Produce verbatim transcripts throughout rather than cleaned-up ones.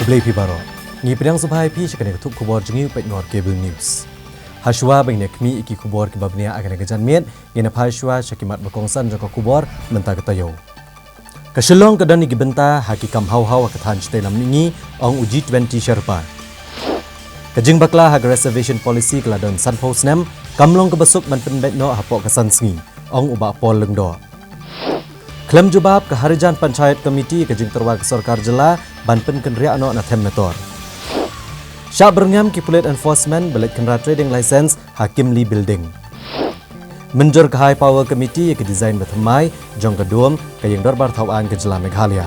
Khublei phi baroh. Ngi pdiang sngewbha ïa phi sha kane ka thup khubor jong ngi u peit ngor Cable News. Hashuwa ba ngin ïa khmih ïa ki khubor kiba bniah ha kane ka janmiet, ngin ïa phai shuwa sha ki mat ba kongsan jong ka khubor mynta ka taïew. Ka Shillong ka don ïa ki bynta ha ki kam haw haw ha ka thaiñ shatei lam mihngi, ong u G twenty Sherpa. Ka jingbakla ha ka reservation policy ka la don sanphew snem, kam long kaba suk ban pynbeit noh hapoh ka san sngi, ong u Bah Paul Lyngdoh. Khlem jubab ka Harijan Panchayat Committee ka jingtyrwa ka sorkar jylla ban pynkynriah noh na Them Metor. Shah byrngem ki pulit enforcement ba leit khynra trading license ha Kimli Building. Mynjur ka High Power Committee ïa ka design ba thymmai jong ka dome ka Ïing Dorbar Thaw Aiñ ka jylla Meghalaya.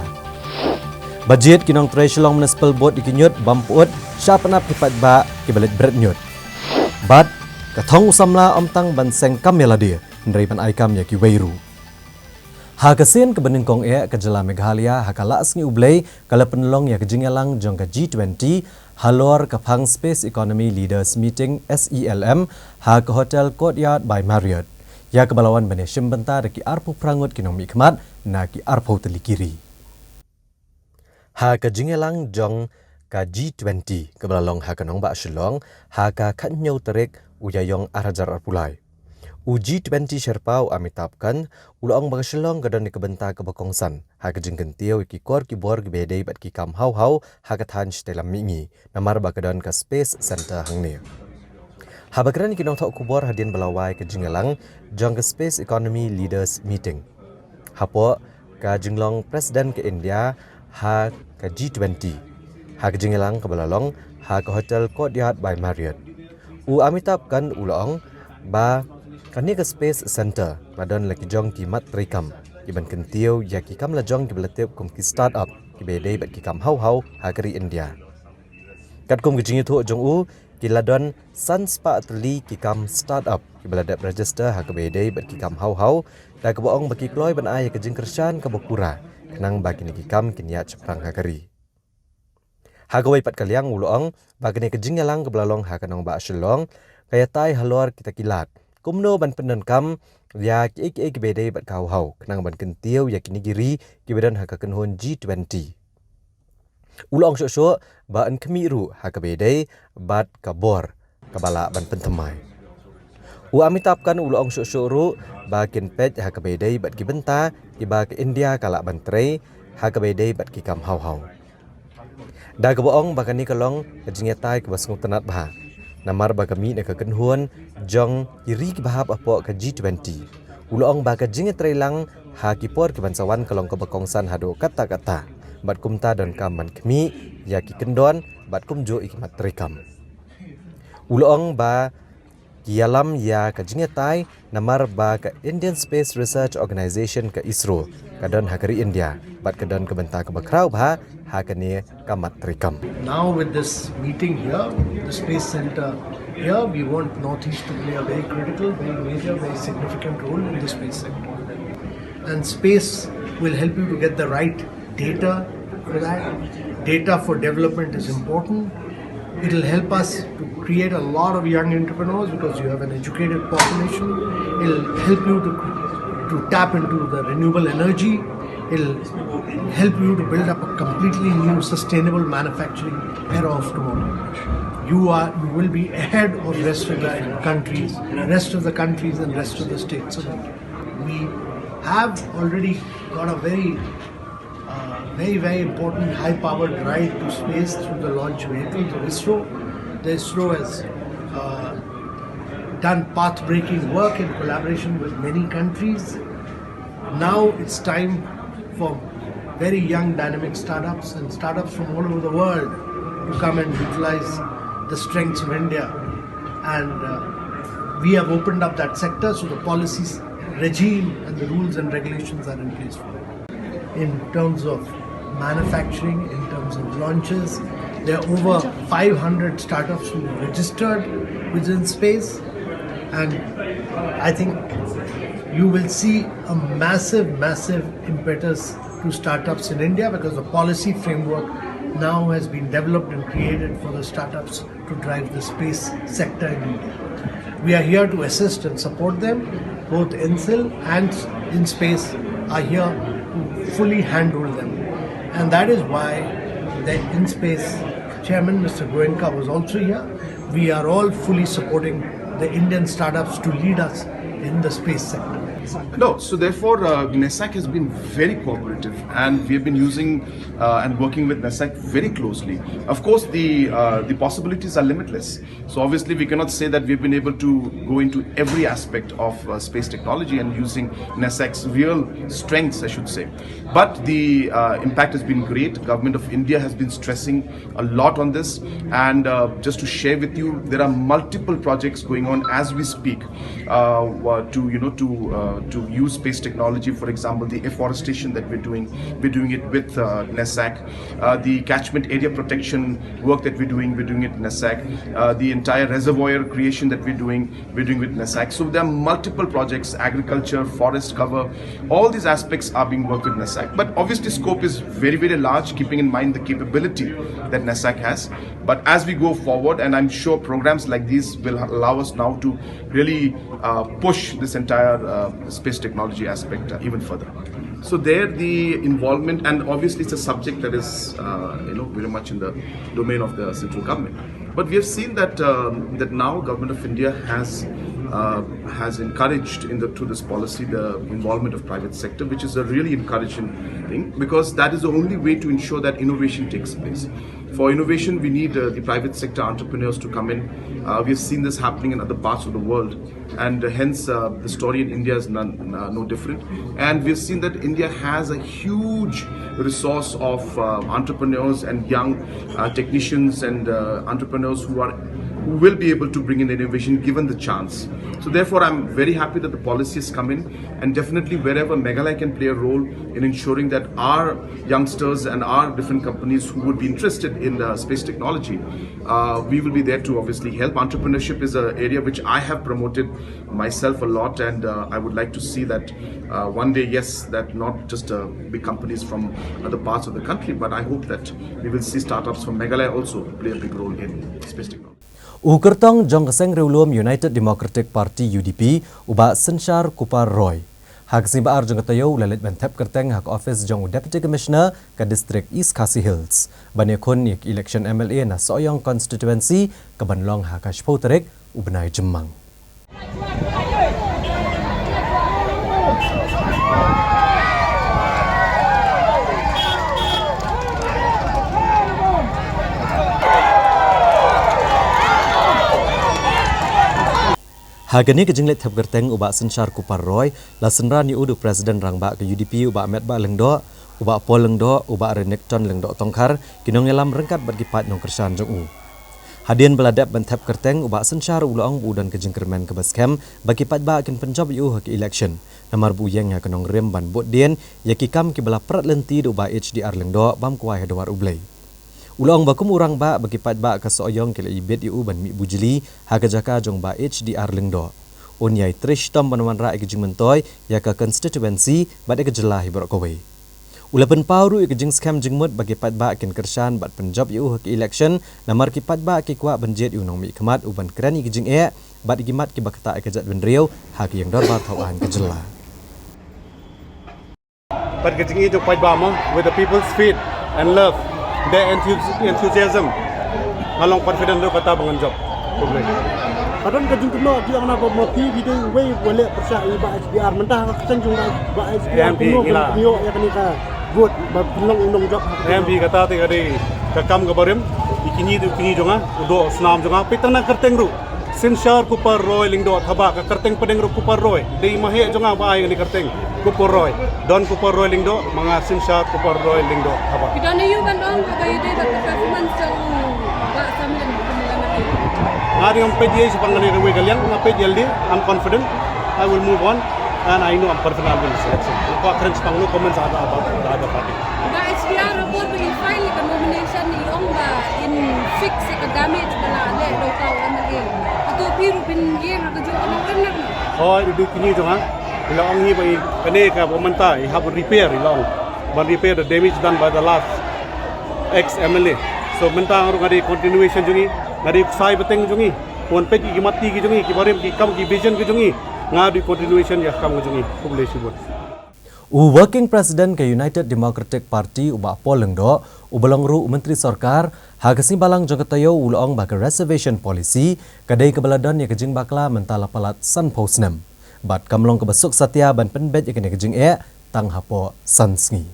Ba jied ki nongtrei Shillong Municipal Board ïa ki ñiut bym pyut, shah pynap ki paidbah kiba leit bret ñiut. Bad ka thong u samla ym tang ban seng kam ïa lade, hynrei ban ai kam ïa kiwei ruh. Ha ka sien kaba nyngkong eh, ka jylla Meghalaya ha ka Lah Sngi U Blei ka la pynlong ïa ka jingïalang jong ka G twenty halor ka Phang Space Economy Leaders Meeting, S E L M, ha ka Hotel Courtyard by Marriott, ïa kaba la wan ban ïashim bynta da ki arphew phra ngut ki nongmihkhmat na ki arphew tylli ki ri. Ha ka jingïalang jong ka G twenty kaba la long ha ka nongbah Shillong ha ka khathynñiew tarik u Ïaïong arhajar arphew lai, u G twenty Sherpa u Amitabh Kant u la ong ba ka Shillong ka don ïa ka bynta kaba kongsan ha ka jingkyntiew ïa ki kor ki bor kiba ïadei bad ki kam haw haw ha ka thaiñ shatei lam mihngi, namar ba ka don ka Space Centre hangne. Haba kren ïa ki nongthoh khubor hadien ba la wai ka jingïalang jong ka Space Economy Leaders Meeting hapoh ka jinglong President ka India ha ka G twenty, ha ka jingïalang kaba la long ha ka Hotel Courtyard by Marriott, u Amitabh Kant u la ong ba kane ka Space Centre la don la ki jong ki mat treikam kiban kyntiew ïa ki kam lajong kiba la tip kum ki start-up kiba ïadei bad ki kam haw haw ha ka ri India. Katkum ka jingïathuh jong u, ki la don san spah tylli ki kam start-up kiba la dep register ha kaba ïadei bad ki kam haw haw, da kaba ong ba ki kloi ban ai ïa ka jingkyrshan kaba pura khnang ba kine ki kam kin ïaid shaphrang ha ka ri. Ha kawei pat ka liang u la ong ba kane ka jingïalang kaba la long ha ka nongbah Shillong ka ïatai halor kita ki lad kumno ban pyndonkam ïa kiei kiei kiba ïadei bad ka haw haw khnang ban kyntiew ïa kine ki ri kiba don ha ka kynhun G twenty. U la ong shuh shuh ba yn khmih ruh ha kaba ïadei bad ka bor kaba lah ban pynthymmai. U Amitabh Kant u la ong shuh shuh ruh ba kin peit ha kaba ïadei bad ki bynta kiba ka India ka lah ban trei ha kaba ïadei bad ki kam haw haw. Da kaba ong ba kane ka long ka jingïatai kaba sngewtynnat bha, namar ba ka mih na ka kynhun jong ki ri kiba hap hapoh ka G twenty. U la ong ba ka jingïatreilang ha ki por kiban sa wan ka long kaba kongsan haduh katta katta, bad kumta donkam ban khmih ïa ki kyndon bad kumjuh ïa ki mat treikam. U la ong ba ki ïalam ïa ka jingïatai namar ba ka Indian Space Research Organization, ka ISRO, ka don ha ka ri India bad ka don ka bynta kaba khraw bha ha kane ka mat treikam. Now with this meeting here, the Space Centre here, we want Northeast to play a very critical, very major, very significant role in the space sector. And space will help you to get the right data for that. Data for development is important. It'll help us to create a lot of young entrepreneurs because you have an educated population. It'll help you to, to tap into the renewable energy. It'll help you to build up a completely new sustainable manufacturing era of tomorrow. You are, you will be ahead of rest of the countries, rest of the countries and rest of the states. So we have already got a very, uh, very, very important high-powered ride to space through the launch vehicle, the ISRO. The ISRO has, uh, done path-breaking work in collaboration with many countries. Now it's time for very young dynamic startups and startups from all over the world to come and utilize the strengths of India. And, uh, we have opened up that sector, so the policies regime and the rules and regulations are in place for it. In terms of manufacturing, in terms of launches, there are over five hundred startups who registered within space, and I think you will see a massive, massive impetus to startups in India because the policy framework now has been developed and created for the startups to drive the space sector in India. We are here to assist and support them. Both INSIL and INSPACe are here to fully handhold them. And that is why The InSpace chairman, Mister Goenka, was also here. We are all fully supporting the Indian startups to lead us in the space sector. No, so therefore, uh, NESAC has been very cooperative, and we have been using uh, and working with NESAC very closely. Of course, the uh, the possibilities are limitless. So obviously, we cannot say that we've been able to go into every aspect of uh, space technology and using NESAC's real strengths, I should say. But the uh, impact has been great. Government of India has been stressing a lot on this. And uh, just to share with you, there are multiple projects going on as we speak uh, uh, to you know to uh, to use space technology. For example, the afforestation that we're doing, we're doing it with uh, NESAC. Uh, the catchment area protection work that we're doing, we're doing it NESAC. Uh, the entire reservoir creation that we're doing, we're doing with NESAC. So there are multiple projects: agriculture, forest cover. All these aspects are being worked with NESAC. But obviously, scope is very, very large, keeping in mind the capability that NESAC has. But as we go forward, and I'm sure programs like these will allow us now to really uh, push this entire uh, space technology aspect uh, even further. So there, the involvement, and obviously, it's a subject that is uh, you know very much in the domain of the central government. But we have seen that um, that now Government of India has uh, has encouraged in the through this policy the involvement of private sector, which is a really encouraging thing, because that is the only way to ensure that innovation takes place. For innovation, we need uh, the private sector entrepreneurs to come in. Uh, we have seen this happening in other parts of the world, and uh, hence uh, the story in India is none, uh, no different. And we've seen that India has a huge resource of uh, entrepreneurs and young uh, technicians and uh, entrepreneurs who are who will be able to bring in innovation given the chance. So therefore, I'm very happy that the policy has come in, and definitely wherever Meghalaya can play a role in ensuring that our youngsters and our different companies who would be interested in uh, space technology, uh, we will be there to obviously help. Entrepreneurship is an area which I have promoted myself a lot, and uh, I would like to see that uh, one day, yes, that not just uh, big companies from other parts of the country, but I hope that we will see startups from Meghalaya also play a big role in space technology. U kyrtong jong ka seng riewlum United Democratic Party U D P, u Bah Synshar Kupar Roy, ha ka sngi ba ar jong ka taïew u la leit ban thep kyrteng ha ka ophis jong u Deputy Commissioner ka District East Khasi Hills ban ïakhun ïa ka election M L A na Sohiong Constituency ka ban long ha ka shiphew tarik u bnai Jymmang. Ha kane ka jingleit thep kyrteng u Bah Synshar Kupar Roy la synran ïa u da u President Rangbah ka U D P u Bah Metbah Lyngdoh, u Bah Paul Lyngdoh, u Bah Renikton Lyngdoh Tongkhar, ki nongïalam ryngkat bad ki paid nongkyrshan jong u. Hadien ba la dep ban thep kyrteng, u Bah Synshar u la ong ba u don ka jingkyrmen kaba skhem ba ki paidbah kin pynjop ïa u ha ka election, namar ba u ïeng ha ka nongrim ban bud dien ïa ki kam kiba la prat lynti da u Bah H D R Lyngdoh bam kwai ha dwar U Blei. U la ong ba kum u rangbah ba ki paidbah ka Sohiong ki la ibit ïa u ban mih bujli ha ka jaka jong u Bah H D R Lyngdoh. Un ïai trei shitom ban wanrah ïa ka jingmyntoi ïa ka constituency bad ïa ka jylla hi baroh kawei. U la pynpaw ruh ïa ka jingskhem jingmut ba ki paidbah kin kyrshan bad pynjop ïa u ha ka election, namar ki paidbah ki kwah ban jied ïa u nongmihkhmat u ban kren ïa ka jingeh bad ïa ki mat kiba ktah ïa ka jaitbynriew ha ka ïing dorbar thaw aiñ ka jylla. Bad ka jingïeit jong paidbah mo, with the people's faith and love, their enthusi- enthusiasm, nga long confident ruh kata ba ngan jop. Khublei. Ka don ka jingkynnoh ki ong na ba ma phi phi dei uwei u ba leh pyrshah ïa u Bah H D R, mynta ha ka kyrteng jong u Bah H D R kumno phin ïoh ïa kane ka vote ba phin long u nongjop. Em, phi, kata te ka dei ka kam kaba rim. I kñi te u kñi jong nga, u doh u snam jong nga, peit tang na kyrteng ruh. Synshar Kupar Roy Lyngdoh Thabah, ka kyrteng pdeng ruh Kupar Roy. Dei ma heh jong nga ba ai kane kyrteng Kupar Roy. Don Kupar Roy Lyngdoh, ma nga Synshar Kupar Roy Lyngdoh Thabah. Phi don aiu ban ong kaba ïadei bad ka performance jong u Bah Sam Lim kumne lama ni? Nga dei ngam peit ïa shaphang kane kawei ka liang, nga peit ïalade, I'm confident. I will move on and I know I'm confident I'll win this election. Nga kwah kren shaphang, no comments about the other party. Bah H D R, rapor ba ngi file ïa ka nomination i ong ba in fix ïa ka damage ba la leh da u M L A. Hato phi ruh phin ïeng ha kajuh ka nongrim ne? Hooid, i dei u kñi jong nga. I la ong hi ba i kane kaba mynta i hap ban repair, i la ong. Ban repair the damage done by the last ex M L A. So mynta nga ruh nga dei continuation jong i, nga dei u ksai bteng jong i. Wan peit ki mat ki jong i, ki barim ki kam ki vision ki jong i. Nga dei continuation ïa ka kam ka jong i. Khublei shibun. U Working President ka United Democratic Party, u Bah Paul Lyngdoh, uba long ruh u Myntri Sorkar, ha ka sngi Balang jong ka taïew u la ong ba ka Reservation Policy ka dei kaba la don ïa ka jingbakla mynta la palat sanphew snem. Bad kam long kaba suk satia ban pynbeit ïa kane ka jingeh tang hapoh san sngi.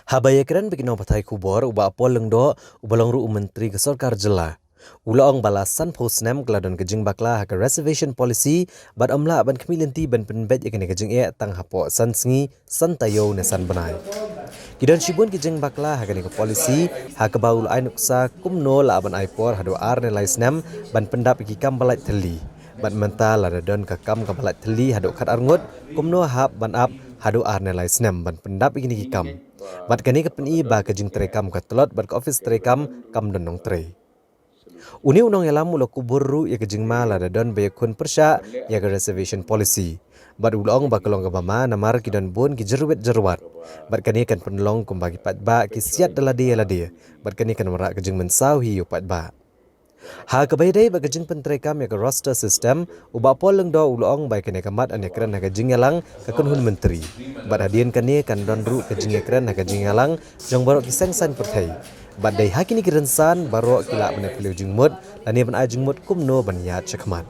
Haba ïakren bad ki nongpathai khubor, u Bah Paul Lyngdoh, uba long ruh u Myntri ka Sorkar Jylla, u la ong ba la sanphew snem ka la don ka jingbakla ha ka Reservation Policy, bad ym lah ban khmih lynti ban pynbeit ïa kane ka jingeh tang hapoh san sngi, san taïew ne san bnai. Ki don shibun ki jingbakla ha kane ka policy, ha kaba u la ai nuksa kumno lah ban ai por haduh ar ne lai snem ban pyndap ïa ki kam ba lait thylli. Bad mynta lada don ka kam kaba lait thylli haduh khatar ngut, kumno hap ban ap haduh ar ne lai snem ban pyndap ïa kine ki kam. Bad kane ka pyni ba ka jingtreikam ka tlot bad ka ophis treikam kam don nongtrei. Une u nongïalam u la kubur ruh ïa ka jingma lada don ba ïakhun pyrshah ïa ka Reservation Policy. Bad u la ong ba ka long kaba ma namar ki don bun ki jyrwit jyrwat. Bad kane kan pynlong kumba ki paidbah ki siat da lade ïa lade. Bad kane kan wanrah ka jingmynsaw hi ïa u paidbah. Ha kaba ïadei bad ka jingpyntreikam ïa ka roster system, u Bah Paul Lyngdoh u la ong ba ïa kane ka mat yn ïakren ha ka jingïalang ka kynhun myntri. Bad hadien kane kan don ruh ka jingïakren ha ka jingïalang jong baroh ki seng saiñ pyrthei. Bad dei ha kine ki rynsan baroh ki lah ban ïaphylliew jingmut lane ban ai jingmut kumno ban ïaid shakhmat.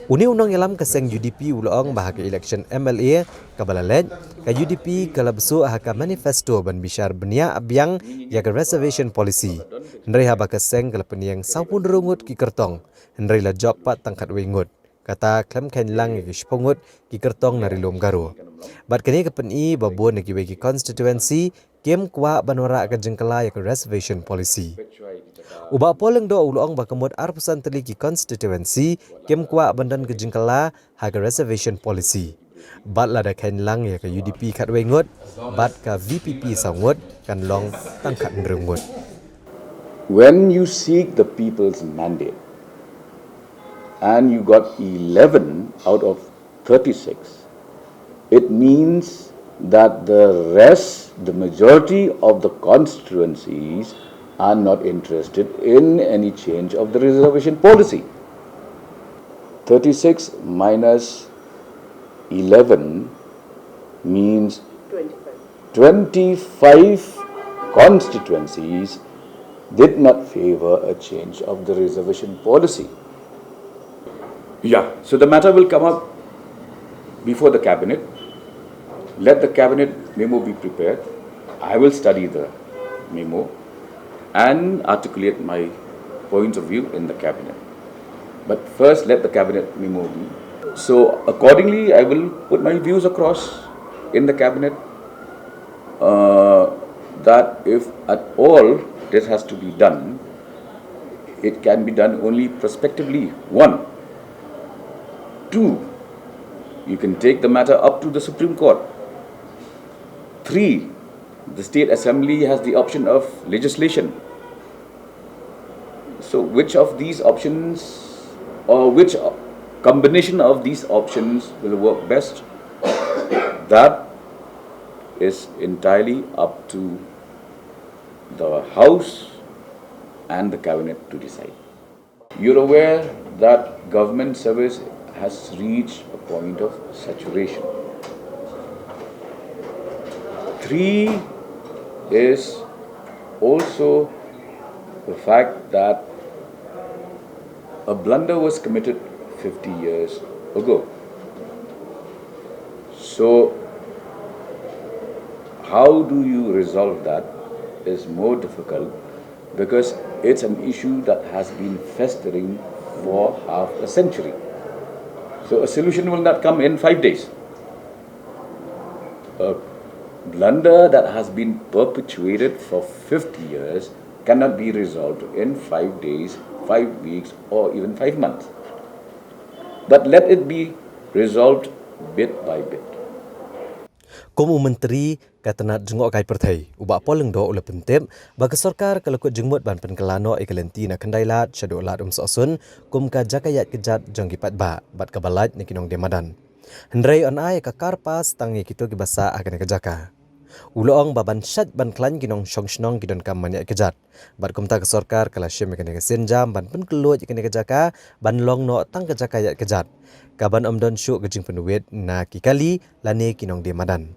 Une u nongïalam ka seng U D P u la ong ba ha ka election M L A kaba la leit, ka U D P ka la bsut ha ka manifesto ban bishar bniah biang ïa ka Reservation Policy. Hynrei haba ka seng ka la pynïeng sawphew hynriew ngut ki kyrtong, hynrei la jop pat tang khatwei ngut. Kata khlem kheiñ lang ïa ki shiphew ngut ki kyrtong na Ri Lum Garo. Bad kane ka pyni ba bun na kiwei ki constituency kim kwah ban wanrah ka jingkylla ïa ka Reservation Policy. U Bah Paul Lyngdoh u la ong ba ka mut arphew san tylli ki constituency kim kwah ban don ka jingkylla ha ka Reservation Policy. Bad lada kheiñ lang ïa ka U D P khatwei ngut, bad ka V P P saw ngut, kan long tang khathynriew ngut. When you seek the people's mandate and you got eleven out of thirty-six, it means that the rest, the majority of the constituencies, are not interested in any change of the reservation policy. Thirty-six minus eleven means twenty-five constituencies did not favor a change of the reservation policy. Yeah, so the matter will come up before the cabinet. Let the cabinet memo be prepared. I will study the memo and articulate my points of view in the cabinet. But first, let the cabinet memo be. So, accordingly, I will put my views across in the cabinet uh, that if at all this has to be done, it can be done only prospectively. One. Two, you can take the matter up to the Supreme Court. Three, the State Assembly has the option of legislation. So, which of these options or which combination of these options will work best? That is entirely up to the House and the Cabinet to decide. You're aware that government service has reached a point of saturation. Three is also the fact that a blunder was committed fifty years ago. So, how do you resolve that is more difficult because it's an issue that has been festering for half a century. So, a solution will not come in five days. A blunder that has been perpetuated for fifty years cannot be resolved in five days, five weeks, or even five months. But let it be resolved bit by bit. Kum u Myntri ka tnat jngohkai pyrthei, u Bah Paul Lyngdoh u la pyntip ba ka sorkar ka la kut jingmut ban pynkylla noh ïa ka lynti na Khyndailad shaduh Lad Umsohsun kum ka jaka ïaid kjat jong ki paidbah bad kaba lait na ki nongdie madan. Hynrei yn ai ka car pass tang ïa kito kiba sah ha kane ka jaka. U la ong ba ban shait ban khlaiñ ki nongshong shnong ki donkam ban ïaid kjat. Bad kumta ka sorkar ka la shim ïa kane ka sienjam ban pynkhlaiñ ïa kane ka jaka ban long noh tang ka jaka ïaid kjat, kaban ym don shuh ka jingpynwit na ki kali lane ki nongdie madan.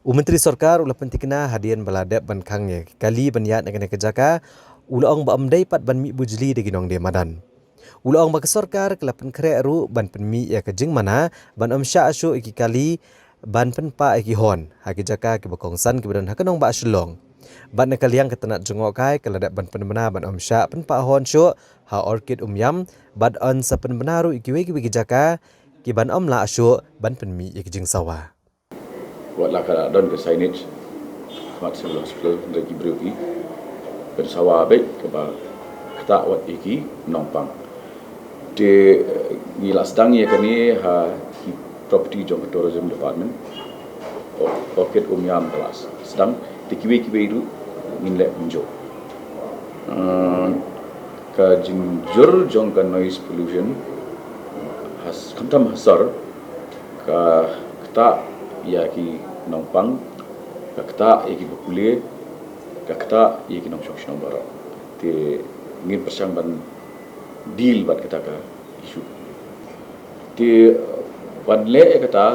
U Myntri Sorkar u la pyntikna hadien ba la dep ban khang ïa ki kali ban ïaid na kane ka jaka, u la ong ba ym dei pat ban mih bujli da ki nongdie madan. U la ong ba ka sorkar ka la pynkhreh ruh ban pynmih ïa ka jingmana ban ym shah shuh ïa ki kali ban pynpah ïa ki hon ha ki jaka kiba kongsan kiba don ha ka nongbah Shillong. Bad na ka liang ka tnat jngohkai ka la dep ban pynbna ban ym shah pynpah hon shuh ha Orchid Umiam, bad yn sa pynbna ruh ïa kiwei kiwei ki jaka kiban ym lah shuh ban pynmih ïa ki jingsawa. Wat la ka don ka signage ha khmat Civil Hospital, hynrei ki briew ki pynsawa beit kaba ktah wat ïa ki nongpang. Te ngi la sdang ïa kane ha ki property jong ka Tourism Department. Orchid Umiam ka la sdang, te kiwei kiwei ruh ngin leh kumjuh. Ka jingjur jong ka noise pollution, khamtam ha sor, ka ktah ïa ki nongpang, ka ktah ïa kiba pule, ka ktah ïa ki nongshong shnong baroh. Te ngin pyrshang ban deal bad kata ka issue. Te ban leh ïa kata,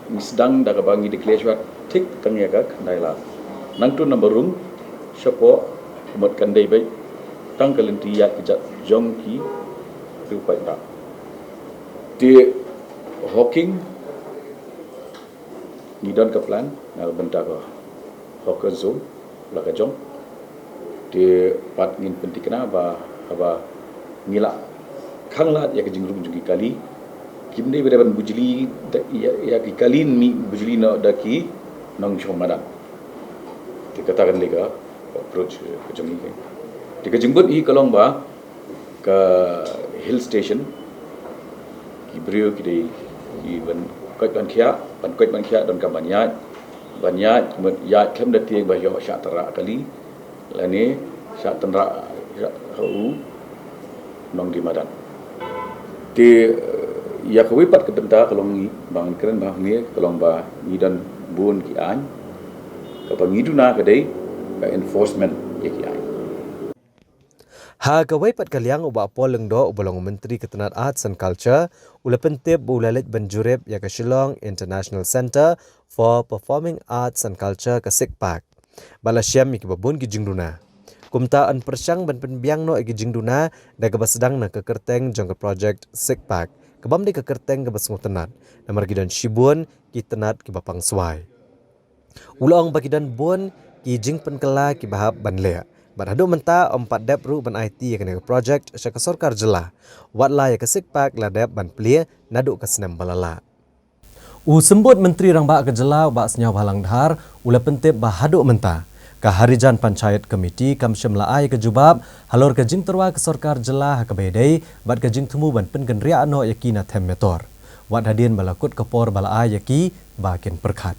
ngi sdang da kaba ngi declare shuwa thik tang ïa ka khyndai lad. Nangtu namba rung shapoh, ka mut kan dei beit tang ka lynti ïaid kjat jong ki riew paidbah. Te hawking, ngi don ka plan na ka bynta ka hawker zone la ka jong. Te pat ngin pyntikna ba haba ngi la khang lad ïa ka jingrung jong ki kali, kim dei ba dei ban bujli ïa ki kali, mih bujli noh da ki nongshong madan. Te kata kan dei ka approach ka jong ngi. Te ka jingbud hi ka long ba ka hill station, ki briew ki dei ki ban koit ban khiah, ban koit ban khiah donkam ban ïaid, ban ïaid, ïaid khlem da tieng ba ïoh shah tynrah kali lane shah tynrah ha u nongdie madan. Te ïa kawei pat ka bynta ka long ngi ba ngi kren ba hangne ka long ba ngi don bun ki aiñ, kaba ngi duna ka dei ka enforcement ïa ki aiñ. Ha kawei pat ka liang, u Bah Paul Lyngdoh uba long u Myntri ka tnat Arts and Culture u la pyntip ba u la leit ban jurip ïa ka Shillong International Centre for Performing Arts and Culture, ka SICPAC. Ba la shem ïa kiba bun ki jingduna. Kumta yn pyrshang ban pynbiang noh ïa ki jingduna da kaba sdang na ka kyrteng jong ka project SICPAC, kaba ym dei ka kyrteng kaba sngewtynnat, namar ki don shibun ki tnat kiba pangswai. U la ong ba ki don bun ki jingpynkylla kiba hap ban leh, bad haduh mynta ym pat dep ruh ban aiti ïa kane ka project sha ka sorkar jylla, wat la ïa ka SICPAC la dep ban plie naduh ka snem ba la lah. U Symbud Myntri Rangbah ka jylla u Bah Sniawbhalang Dhar u la pyntip ba haduh mynta ka Harijan Panchayat Committee kam shym la ai ka jubab halor ka jingtyrwa ka sorkar jylla ha kaba ïadei bad ka jingthmu ban pynkynriah noh ïa ki na Them Metor, wat hadien ba la kut ka por ba la ai ïa ki ba kin pyrkhat.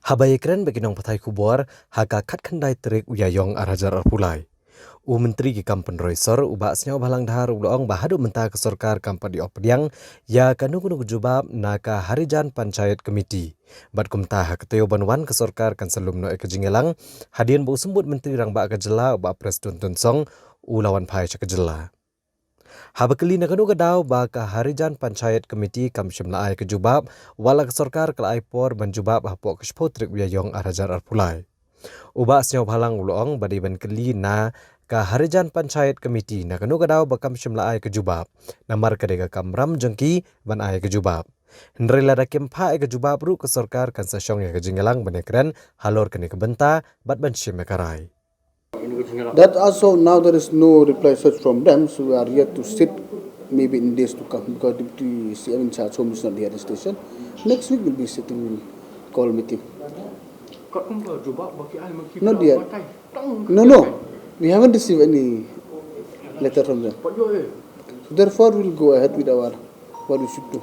Haba ïakren bad ki nongpathai khubor ha ka khatkhyndai tarik u Ïaïong arhajar arphew lai, u Myntri ki kam pynroi sor u Bah Sniawbhalang Dhar u la ong ba haduh mynta ka sorkar kam pat ïoh pdiang ïa kano kano ka jubab na ka Harijan Panchayat Committee. Bad kumta ha ka taïew ban wan ka sorkar kan sa lum noh ïa ka jingïalang, hadien ba u Symbud Myntri Rangbah ka jylla u Bah Prestone Tynsong u la wan phai sha ka jylla. Haba kylli na kano ka daw ba ka Harijan Panchayat Committee kam shym la ai ka jubab, wat la ka sorkar ka la ai por ban jubab hapoh ka shiphew tarik u Ïaïong arhajar arphew lai, u Bah Sniawbhalang u la ong ba dei ban kylli na ka Harijan Panchayat Committee na kano ka daw ba kam shym la ai ka jubab, namar ka dei ka kamram jong ki ban ai ka jubab. Hynrei lada kim phah ai ka jubab ruh ka sorkar kan sa shong ïa ka jingïalang ban ïakren halor kane ka bynta bad ban shim ïa ka rai. That also now there is no reply such from them, so we are yet to sit maybe in days to come because Deputy C M in charge home is not here at the station. Next week we'll be sitting in call meeting. Not yet. No, no. We haven't received any letter from them. So therefore we'll go ahead with our what we should do.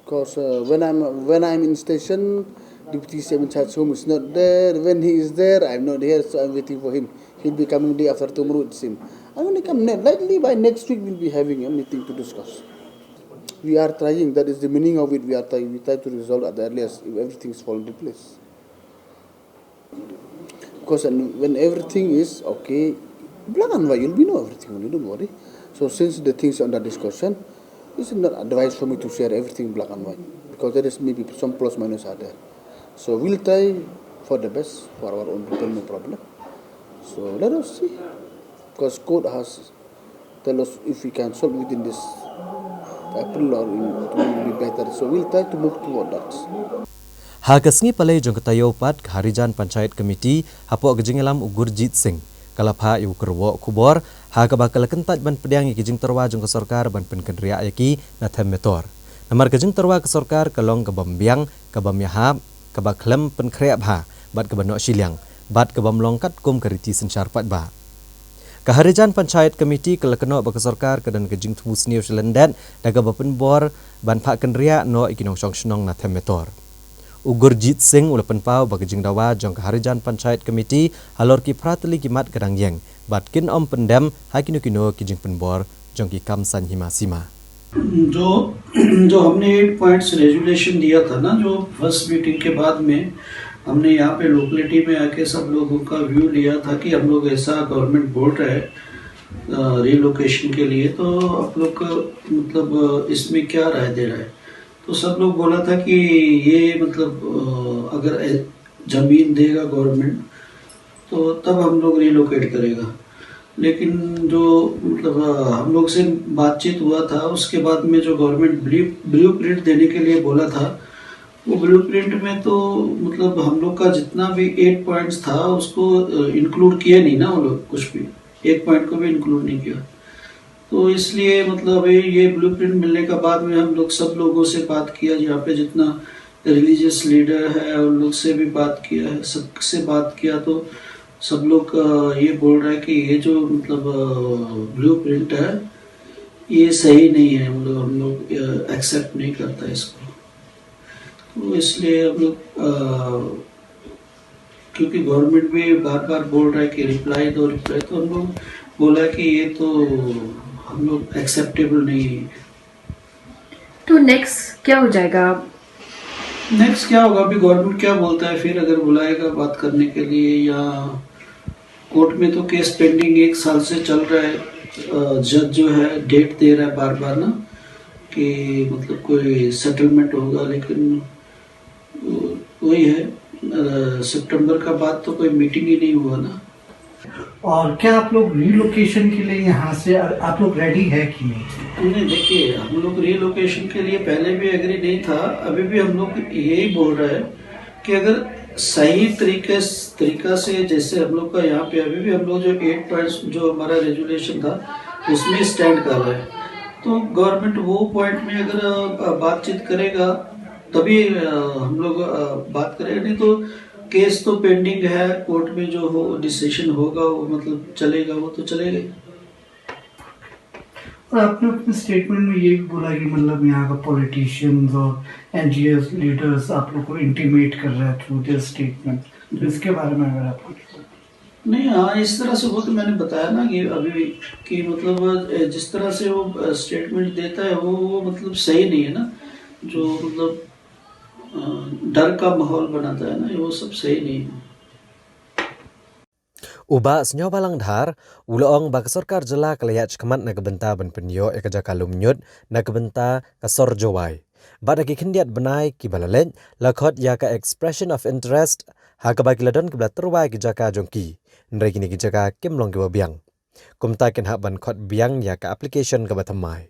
Because uh, when I'm when I'm in station, Deputy C M in charge home is not there. When he is there, I'm not here, so I'm waiting for him. He'll be coming day after tomorrow, it seems. I'm gonna come ne- likely by next week. We'll be having a meeting to discuss. We are trying. That is the meaning of it. We are trying. We try to resolve at the earliest if everything is fall into place. Because and when everything is okay, black and white, you'll be know everything only, don't worry. So since the things are under discussion, This is not advice for me to share everything black and white because there is maybe some plus minus are there. So we'll try for the best for our own people, no problem. So let us see. Because court has tell us if we can solve within this April or in, it will be better. So we'll try to move toward that. Ha ka sngi Palei jong ka taïew pat ka Harijan Panchayat Committee hapoh ka jingïalam u Gurjit Singh ka la phah ïa u kyrwoh khubor ha kaba ka la kyntait ban pdiang ïa ki jingtyrwa jong ka sorkar ban pynkynriah ïa ki na Them Metor. Namar ka jingtyrwa ka sorkar ka long ka bym biang, ka bym ïahap, kaba khlem pynkhreh bha bad kaba noh shiliang bad ka bym long katkum ka riti synshar paidbah. Ka Harijan Panchayat Committee ka la kynnoh ba ka sorkar ka don ka jingthmu sniew sha lyndet da kaba pynbor ban phah kynriah noh ïa ki nongshong shnong na Them Metor. U Gurjit Singh u la pynpaw ba ka jingdawa jong ka Harijan Panchayat Committee halor ki phra tylli ki mat ka dang ïeng bad kin ym pyndem ha kino kino ki jingpynbor jong ki kam saiñ hima sima. जो जो हमने एट पॉइंट्स रेजोल्यूशन दिया था ना, जो फर्स्ट मीटिंग के बाद में हमने यहाँ पे लोकेलिटी में आके सब लोगों का व्यू लिया था कि हम लोग ऐसा गवर्नमेंट बोल रहा है रिलोकेशन के लिए, तो आप लोग का मतलब इसमें क्या राय दे रहा है? तो सब लोग बोला था कि ये मतलब अगर ज़मीन देगा गवर्नमेंट तो तब हम लोग रिलोकेट करेगा। लेकिन जो मतलब हम लोग से बातचीत हुआ था, उसके बाद में जो गवर्नमेंट ब्लू ब्लू प्रिंट देने के लिए बोला था, वो ब्लू प्रिंट में तो मतलब हम लोग का जितना भी एट पॉइंट्स था उसको इंक्लूड किया नहीं ना वो लोग, कुछ भी एक पॉइंट को भी इंक्लूड नहीं किया। तो इसलिए मतलब ये ये ब्लू प्रिंट मिलने का बाद में हम लोग सब लोगों से बात किया, यहाँ पे जितना रिलीजियस लीडर है उन लोग से भी बात किया है, सबसे बात किया तो सब लोग ये बोल रहा है कि ये जो मतलब ब्लू प्रिंट है ये सही नहीं है, मतलब हम लोग एक्सेप्ट नहीं करता इसको। तो इसलिए हम लोग क्योंकि गवर्नमेंट भी बार बार बोल रहा है कि रिप्लाई दो, रिप्लाई, तो हम लोग बोला कि ये तो हम लोग एक्सेप्टेबल नहीं है। तो नेक्स्ट क्या हो जाएगा? नेक्स्ट क्या होगा, अभी गवर्नमेंट क्या बोलता है, फिर अगर बुलाएगा बात करने के लिए या कोर्ट में तो केस पेंडिंग एक साल से चल रहा है। जज जो है डेट दे रहा है बार बार ना कि मतलब कोई सेटलमेंट होगा, लेकिन वही है, सितंबर का बाद तो कोई मीटिंग ही नहीं हुआ ना। और क्या आप लोग रिलोकेशन के लिए यहाँ से आप लोग रेडी है कि नहीं? नहीं, देखिए, हम लोग रिलोकेशन के लिए पहले भी एग्री नहीं था, अभी भी हम लोग यही बोल रहे हैं कि अगर सही तरीके तरीका से, जैसे हम लोग का यहाँ पे अभी भी हम लोग जो एट पॉइंट्स जो हमारा रेजोल्यूशन था उसमें स्टैंड कर रहे हैं, तो गवर्नमेंट वो पॉइंट में अगर बातचीत करेगा तभी हम लोग बात करें, नहीं तो केस तो पेंडिंग है, कोर्ट में जो हो डिसीजन होगा वो मतलब चलेगा, वो तो चलेगा ही। और आपने अपने स्टेटमेंट में ये भी बोला कि मतलब यहाँ का पॉलिटिशियंस और एनजीओ लीडर्स आप लोग को इंटीमेट कर रहा है थ्रू देयर स्टेटमेंट, तो इसके बारे में अगर आप कुछ नहीं, हाँ, इस तरह से वो तो मैंने बताया ना कि अभी कि मतलब जिस तरह से वो स्टेटमेंट देता है वो वो मतलब सही नहीं है ना, जो मतलब डर का माहौल बनाता है ना, वो सब सही नहीं है। U Bah Sniawbhalang Dhar u la ong ba ka sorkar jylla ka la ïaid shakhmat na ka bynta ban pynïoh ïa ka jaka lum ñiut na ka bynta ka sor Jowai. Bad ha ki khyndiat bnai kiba la leit la khot ïa ka expression of interest ha kaba ki la don kiba la tyrwa ïa ki jaka jong ki. Hynrei kine ki jaka kim long kiba biang. Kumta kin hap ban khot biang ïa ka application kaba thymmai.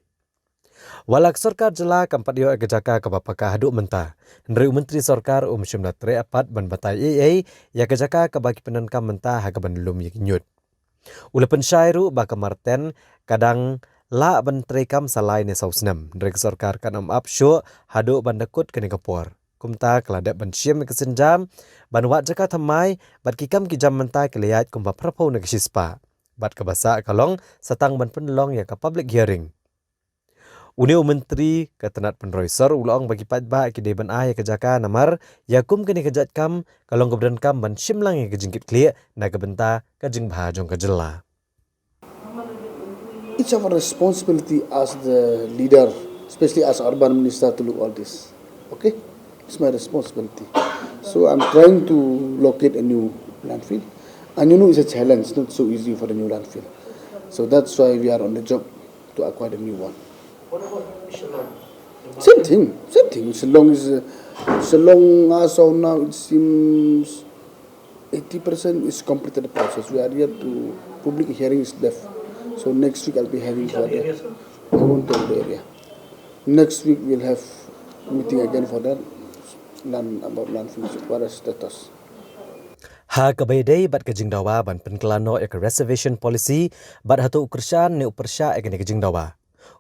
Wat la ka sorkar jylla kam pat ïoh ïa ka jaka kaba paka haduh mynta, hynrei u myntri sorkar um shym la treh pat ban batai ei ei ïa ka jaka kaba ki pyndonkam mynta ha kaban lum ïa ki ñiut. U la pynshai ruh ba ka Marten ka dang lah ban treikam sa lai ne saw snem, hynrei ka sorkar kan ym ap shuh haduh ban da kut kane ka por. Kumta ka la dep ban shim ïa ka sienjam ban wad jaka thymmai, bad ki kam ki jam mynta ki la ïaid kumba phraphew ne ka shispah. Bad kaba sah ka long sa tang ban pynlong ïa ka public hearing. Une u myntri ka tnat pynroi sor u la ong ba ki paidbah ki dei ban ai ïa ka jaka namar ïa kum kane ka jait kam ka long kaba donkam ban shim lang ïa ka jingkitkhlieh na ka bynta ka jingbha jong ka jylla. It's our responsibility as the leader, especially as urban minister, to look all this. Okay? It's my responsibility. So I'm trying to locate a new landfill. And you know it's a challenge, it's not so easy for the new landfill. So that's why we are on the job to acquire the new one. Same thing, same thing. Shillong is, uh, Shillong as of now it seems eighty percent is completed the process. We are yet to public hearing is left. So next week I'll be having for the, I won't tell the area. Next week we'll have meeting again for that. Learn about land finish. What is status? Ha kaba ïadei bad ka jingdawa ban pynkylla noh ïa ka reservation policy bad hato u kyrshan ne u pyrshah ïa kane ka jingdawa.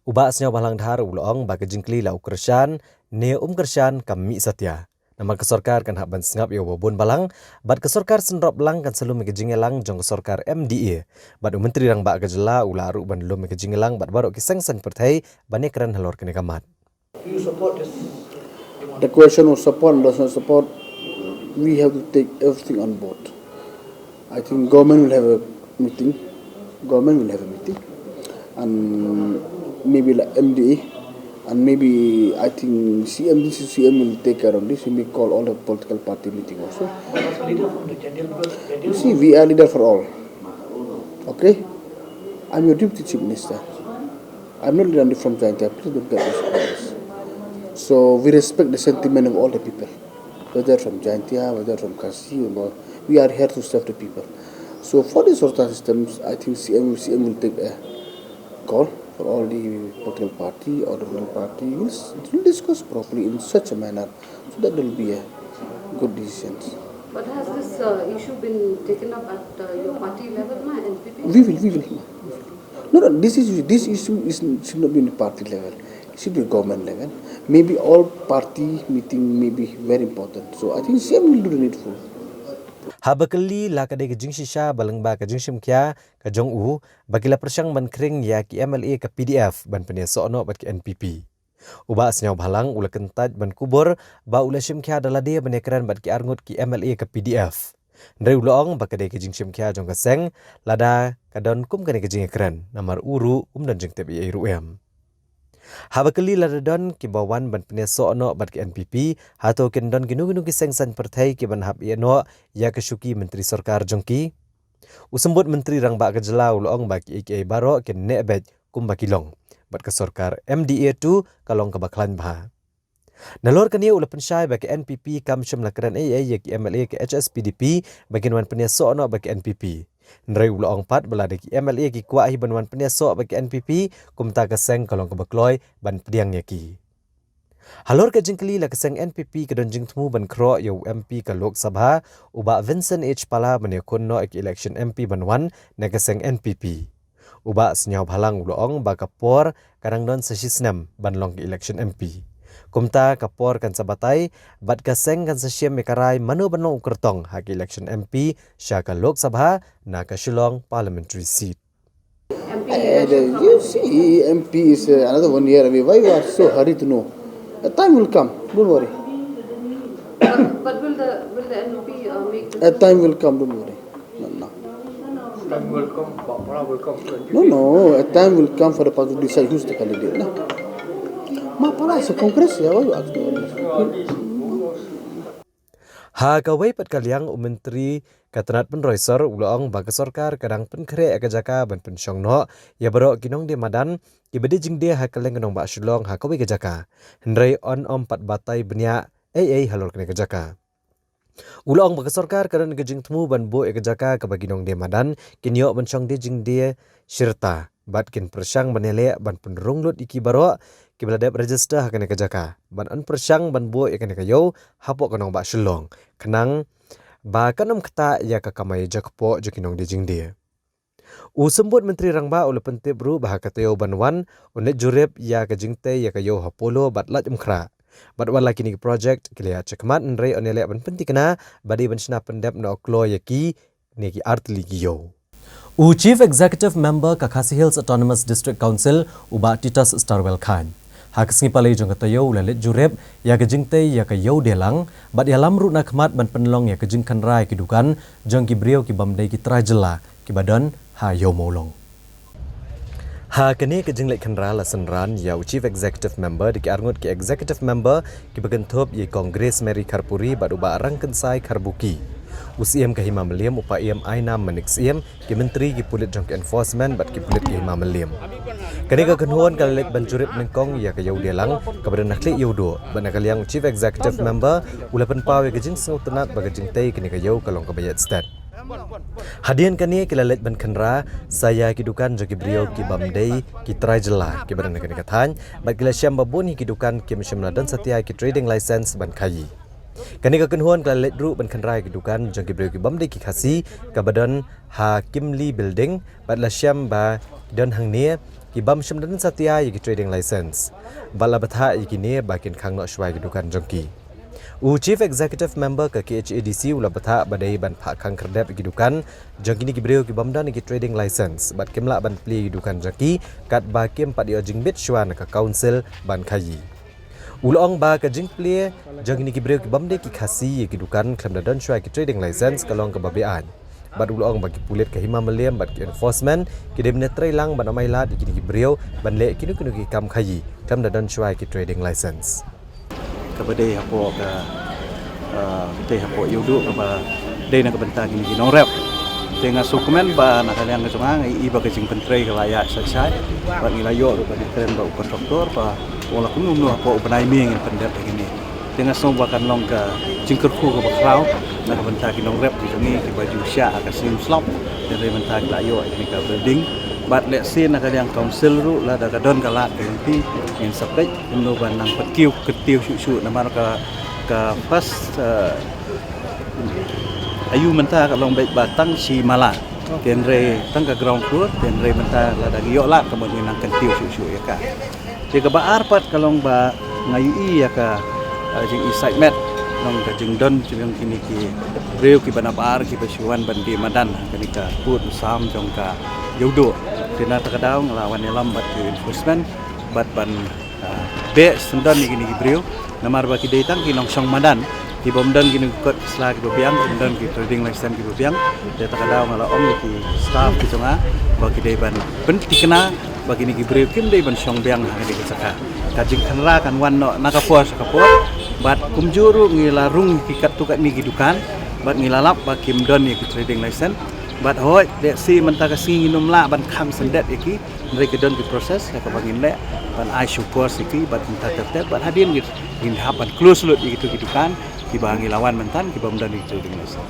U Bah Sniawbhalang Dhar u la ong ba ka jingkylli la u kyrshan ne um kyrshan kam mih satia. Namar ka sorkar kan hap ban sngap ïa u ba bun balang bad ka sorkar synrop lang kan sa lum ïa ka jingïalang jong ka sorkar M D A. Bad u Myntri Rangbah ka jylla u la ruh ban lum ïa ka jingïalang bad baroh ki seng saiñ pyrthei ban ïakren halor kane ka mat. The question of support and does not support, we have to take everything on board. I think government will have a meeting. Government will have a meeting. And maybe like M D A. And maybe I think C M, this is C M will take care of this. He may call all the political party meeting also. You see, we are leader for all. Okay? I'm your deputy chief minister. I'm not leader from Jaintia. Please don't get this. So we respect the sentiment of all the people, whether from Jaintia, whether from Khasi, or we are here to serve the people. So for this sort of systems, I think C M, C M will take a call for all the political party or the ruling party. We'll, we'll discuss properly in such a manner so that there will be a good decision. But has this uh, issue been taken up at uh, your party level, ma, N P P? We will, we will. No, no, this issue, this issue is, should not be in the party level. It should be government level. Maybe all party meeting may be very important. So I think C M will do the needful. Haba kylli la ka dei ka jingshisha ba lyngba ka jingshim khia ka jong u ba ki la pyrshang ban khring ïa ki M L A ka P D F ban pynïasoh noh bad ki N P P. U Bah Sniawbhalang u la kyntait ban kubur ba u la shim khia da lade ban ïakren bad ki arngut ki M L A ka P D F. Hynrei u la ong ba ka dei ka jingshim khia jong ka seng lada ka don kum kane ka jingïakren namar u ruh um don jingtip ei ei ruh em. Haba kylli lada don kiba wan ban pynïasoh noh bad ki N P P, hato kin don kino kino ki seng saiñ pyrthei kiban hap ïeh noh ïa ka shuki myntri sorkar jong ki? U Symbud Myntri Rangbah ka jylla u la ong ba kiei kiei baroh kin neh beit kumba ki long bad ka sorkar M D A two ka long kaba khlaiñ bha. Nalor kane u la pynshai ba ka N P P kam shym la kren ei ei ïa ki M L A ka H S P D P ba kin wan pynïasoh noh bad ka N P P. Hynrei u la ong pat ba lada ki M L A ki kwah hi ban wan pynïasoh bad ka N P P, kumta ka seng ka long kaba kloi ban pdiang ïa ki. Halor ka jingkylli la ka seng N P P ka don jingthmu ban khroh ïa u M P ka Lok Sabha, u Bah Vincent H Pala ban ïakhun noh ïa ka election M P ban wan na ka seng N P P. U Bah Sniawbhalang u la ong ba ka por ka dang don sa shisnem ban long ka election M P. Kumta ka por kan sa batai bad ka seng kan sa shem ïa ka rai mano ban long u kyrtong ha ka election M P sha ka Lok Sabha na ka Shillong Parliamentary Seat. M P Eh, the, election from you see, M P is uh, another one year away. Why you are so hurry to know? A time will come. Don't worry. But, but will the will the N P P uh, make this A time will come. Don't worry. Not now. Time will come, Bapara will come. No, no. A time will come for the party to decide who's the candidate. No? Ma para sa Congress ya, why you ask me all this? Ha kawei pat ka liang u Myntri ka tnat pynroi sor u la ong ba ka sorkar ka dang pynkhreh ïa ka jaka ban pynshong noh ïa baroh ki nongdie madan kiba die jingdie ha kylleng ka nongbah Shillong ha kawei ka jaka. Hynrei yn ym pat batai bniah ei ei halor kane ka jaka. U la ong ba ka sorkar ka don ka jingthmu ban buh ïa ka jaka kaba ki nongdie madan kin ïoh ban shong die jingdie shirta bad kin pyrshang ban ïaleh ban pynrung lut ïa ki baroh kiba la dep register ha kane ka jaka ban yn pyrshang ban buh ïa kane ka ïew hapoh ka nongbah Shillong khnang ba kan ym ktah ïa ka kamai jakpoh jong ki nongdie jingdie. U Symbud Myntri Rangbah u la pyntip ruh ba ha ka taïew ban wan un leit jurip ïa ka jingtei ïa ka ïew ha Polo bad Laitumkhrah. Bad wat la kine ki project ki la ïaid shakhmat hynrei yn ïaleh ban pynthikna ba dei ban shna pyndep noh kloi ïa ki ne ki artylli ki ïew. U Chief Executive Member ka Khasi Hills Autonomous District Council u Bah Titus Starwell Chyne ha ka sngi Palei jong ka taïew u la leit jurip ïa ka jingtei ïa ka ïew Dielang bad ïalam ruh na khmat ban pynlong ïa ka jingkhynra ïa ki dukan jong ki briew ki bym dei ki trai jylla kiba don ha Ïew Mawlong. Ha kane ka jingleit khynra la synran ïa u Chief Executive Member da ki arngut ki Executive Member kiba kynthup ïa i Kong Grace Mary Kharpuri bad u Bah Rangkynsai Kharbuki, u Syiem ka Hima Mylliem u Paiem Ainam Manik Syiem, ki Myntri, ki pulit jong ka Enforcement bad ki pulit ka Hima Mylliem. Kane ka kynhun ka la leit ban jurip nyngkong ïa ka ïew dialang kaba don ha khlieh Ïewduh, bad na ka liang u Chief Executive Member u la pynpaw ïa ka jingsngewtynnad ba ka jingtei kane ka ïew ka long kaba ïaid stet. Hadien kane ki la leit ban khynra sa ïa ki dukan jong ki briew ki bym dei ki trai jylla kiba don ha kane ka thaiñ, bad ki la shem ba bun hi ki dukan kim shym la don satia ki trading license ban khaïi. Kane ka kynhun ka la leit ruh ban khynra ïa ki dukan jong ki briew ki bym dei ki Khasi kaba don ha Kimli Building, bad la shem ba ki don hangne ki bym shym don satia ïa ki trading license, bad la bthah ïa kine ba kin khang noh shuwa ïa ki dukan jong ki. U Chief Executive Member ka K H A D C u la bthah ba dei ban phah khang khyrdep ïa ki dukan jong kine ki briew ki bym don ïa ki trading license, bad kim lah ban plie ïa ki dukan jong ki katba kim pat ïoh jingbit shuwa na ka council ban khaïi. U la ong ba ka jingplie jong kine ki briew ki bym dei ki Khasi ïa ki dukan khlem da don shuwa ïa ki trading license ka long kaba beaiñ. Bad u la ong ba ki pulit ka Hima Mylliem bad ki enforcement ki dei ban ïatrei lang ban ym ailad ïa kine ki briew ban leh kino kino ki kam khaïi khlem da don shuwa ïa ki trading license. Kaba dei hapoh ka, ah, dei hapoh Ïewduh kaba dei na ka bynta kine ki nongrep. Te nga sngewkmen ba na ka liang ka jong nga ngi i ba ka jingpyntrei ka la ïaid shai shai, bad ngi la ïoh ruh ka jingkren bad u kontraktor ba u la kumno kumno hapoh u bnai May ngin pyndep ïa kine. Te nga sngew ba kan long ka jingkyrkhu kaba khraw na ka bynta ki nongrep ki jong ngi kiba ju shah ha ka slim slop. Te na ka bynta ki la ïoh ïa kane ka building, bad lehse na ka liang council ruh lada ka don ka lad ka lynti ngin sa peit kumno ban nang pynkiew kyntiew shuh shuh namar ka, ka first, eh, aïu mynta ka long beit ba tang shi mala. Te hynrei tang ka ground floor, te hynrei mynta lada ngi ïoh lad ka mut ngin nang kyntiew shuh shuh ïa ka. Te kaba ar pat ka long ba nga ïohi ïa ka, ah, jing excitement, long ka jingdon jong kine ki briew kiba nabar kiba shu wan ban die madan ha kane ka pud u sam jong ka Ïewduh. Te na kata ka daw nga la wan ïalam bad ki enforcement bad ban, ah, beh syndon ïa kine ki briew namar ba ki dei tang ki nongshong madan, ki bym don kine ki kot ki sla kiba biang, ki bym don ki trading license kiba biang. Te kata ka daw nga la ong ïa ki staff ki jong nga ba ki dei ban pynthikna ba kine ki briew kim dei ban shong biang ha kane ka jaka. Ka jingkhynra kan wan noh na ka por sha ka por, bad kumjuh ruh ngi la rung ïa ki katto katne ki dukan bad ngi la lap ba kim don ïa ki trading license. Bad hooid, lehse mynta ka sngi ngin ym lah ban kham syndet ïa ki, hynrei ki don ki process ha kaba ngin leh ban ai show cause ïa ki bad mynta tep tep bad hadien ngin, ngin hap ban close lut ïa kito ki dukan kiba ngi la wan mynta ki bym don ïa ki trading license.